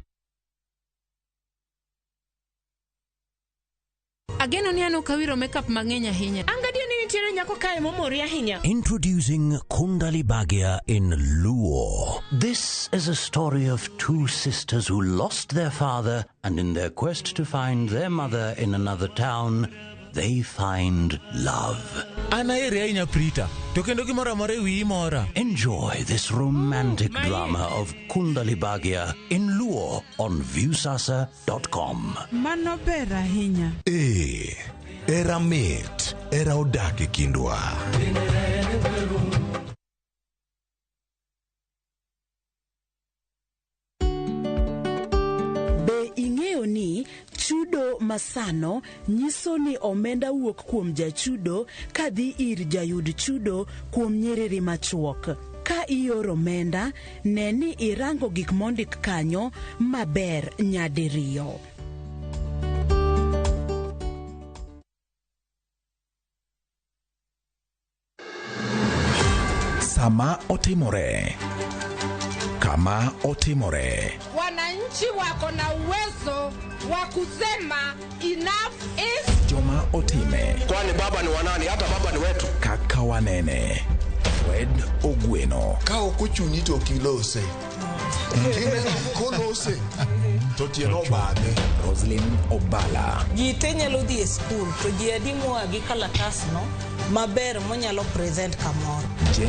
Ageno ni an ok awiro makeup mang'eny ahinya. Angadier ni nitiere nyako kae momori ahinya. Introducing Kundali Bhagya in Luo. This is a story of two sisters who lost their father, and in their quest to find their mother in another town, they find love. An aheri ahinya Prita, to kendo gimoro amora e wiyi mora. Enjoy this romantic drama of Kundali Bhagya in Luo on Viewsasa.com. Mano ber ahinya. Ee, era mit, era odak e kindwa. Be ing'eyo ni chudo masano nyiso ni omenda wuok kuom jachudo kadhi ir jayud chudo kuom nyiriri machuok. Ka ioro omenda, ne ni irango gik mondik kanyo maber nyadiriyo. Sama otimore, kama otimore, Wananchi wako na uwezo wa kusema enough is joma otime, Kwani baba ni wanani? Hata baba ni wetu. kaka wanene. Fred Ogweno, Ka ok ochuni to ok ilose. Kineno kolose to tiende obadhe. Roslyn Obala, Ji te nyalo dhi e skul to ji adi moa gi kalatasno maber monyalo present kamoro. J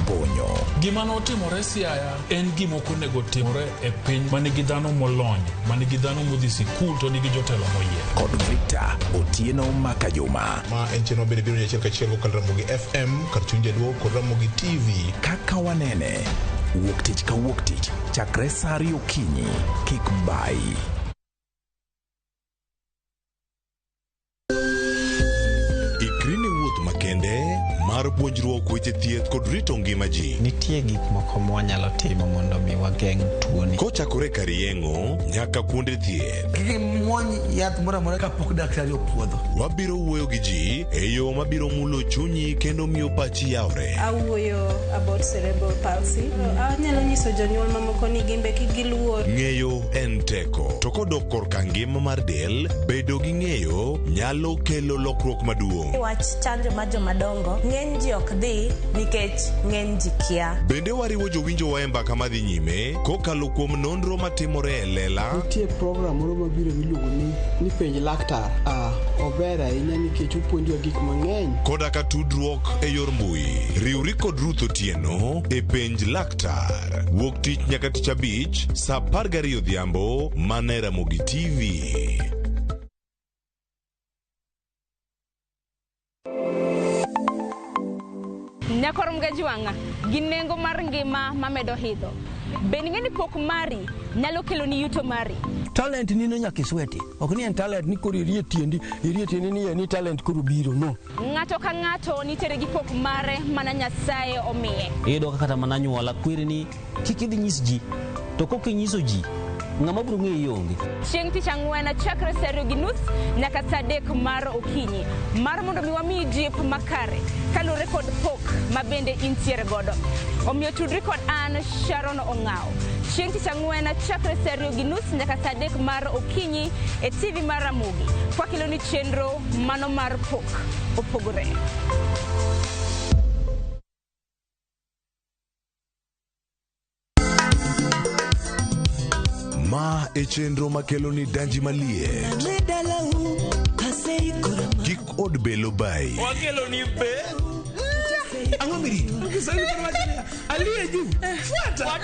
Bonyo, Gima notimore Siaya en gima ok onego timore e piny ma nigi dhano molony, ma nigi dhano modhi sikul to nigi jotelo moyier. kod Victor Otieno Makajuma. Ma en chenro bende biro achiel kachiel kokalo Ramogi FM kar chuny jaluo kod Ramogi TV. Kaka wanene, wuok tich ka wuok tich, chakre saa ariyo okinyi, kik bayi. Ikri ne wuoth makende mar puonjruok weche thieth kod rito ngima ji. Nitie gik moko mwanyalo timo mondo mi wageng' tuoni. Kochakore kar yeng'o nyaka kuonde thieth. Kik imuony yath moro amora kapok daktari opuodho. Wabiro wuoyo gi ji e yo mabiro mulo chunyi kendo miyo pachi yawre. Awuoyo about cerebral palsy. Anyalo nyiso jonyuol mamoko ni gimbe kik giluor. Ng'eyo en teko, to kodok korka ngima mar del, bedo gi ng'eyo nyalo kelo lokruok maduong'. Wach chanjo mar jomadongo ng'eny ji ok dhi nikech ng'eny ji kia. Bende wariwo jowinjowa e mbaka madhi nyime kokalo kuom nonro matimore e lela Nitie program moro mabiro miluongo ni penj laktar. Ah, ober ahinya nikech opuonjowa gik mang'eny. koda ka tudruok e yor mbui. Riwri kod Ruth Otieno e penj laktar. Wuok tich nyaka tich abich saa 12 odhiambo mana e Ramogi TV. Nyakor Mgajwang'a gi nengo mar ngima mamedo idho. Be ing'e ni pok mari nyalo keloni yuto mari? Talent nino nyaka isweti. Ok ni en talent ni koro irie tiendi, irie tiendi ni ni talent koro biro, no. Ng'ato ka ng'ato nitiere gi pok mare mana Nyasaye omiye. Iyudo ka kata mana anyuola kweri ni kik idhi nyis ji, to kok inyiso ji, ng'ama biro ng'eyi onge. Chieng' tich ang'wen chakre saa 2:30 nyaka saa 3 mar okinyi mar mondo mi wamiyi jip makare kaluwore kod pok ma bende intiere godo. Omiyo tudri kod an Sharon Ong'aw chieng' tich ang'wen chakre saa 2:30 nyaka saa 3 mar okinyi e TV mar Ramogi kwakeloni chenro mano mar pok opogore. Ma e chenro makelo ni danji maliet. Kik od belo bayi. Wakelo ni be. Ang'o mirito? Kiswahili kama aliye juu. Fuata.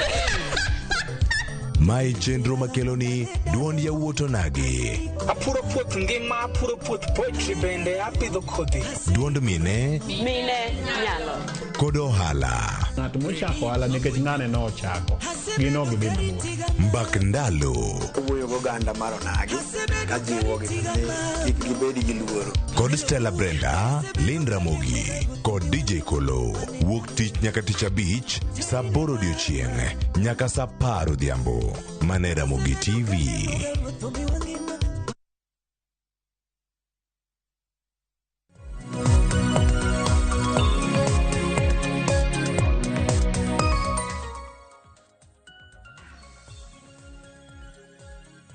Mae chenro makeloni duond yawuot onagi. Apuro puoth ngima, apuro puoth poetry bende apidho kodhi. Duond mine Mine nyalo. kod ohala. Ng'at mochako ohala nikech ng'ane nochako, gin ok gidhi mabor. Mbak ndalo. Owuoyo goganda mar onagi kajiwogi ni kik gibed gi luoro. Kod Stella Brenda, Lynn Ramogi kod DJ Kolo. Wuok tich nyaka tich abich saa aboro odiochieng' nyaka saa apar odhiambo. Mana e Ramogi TV.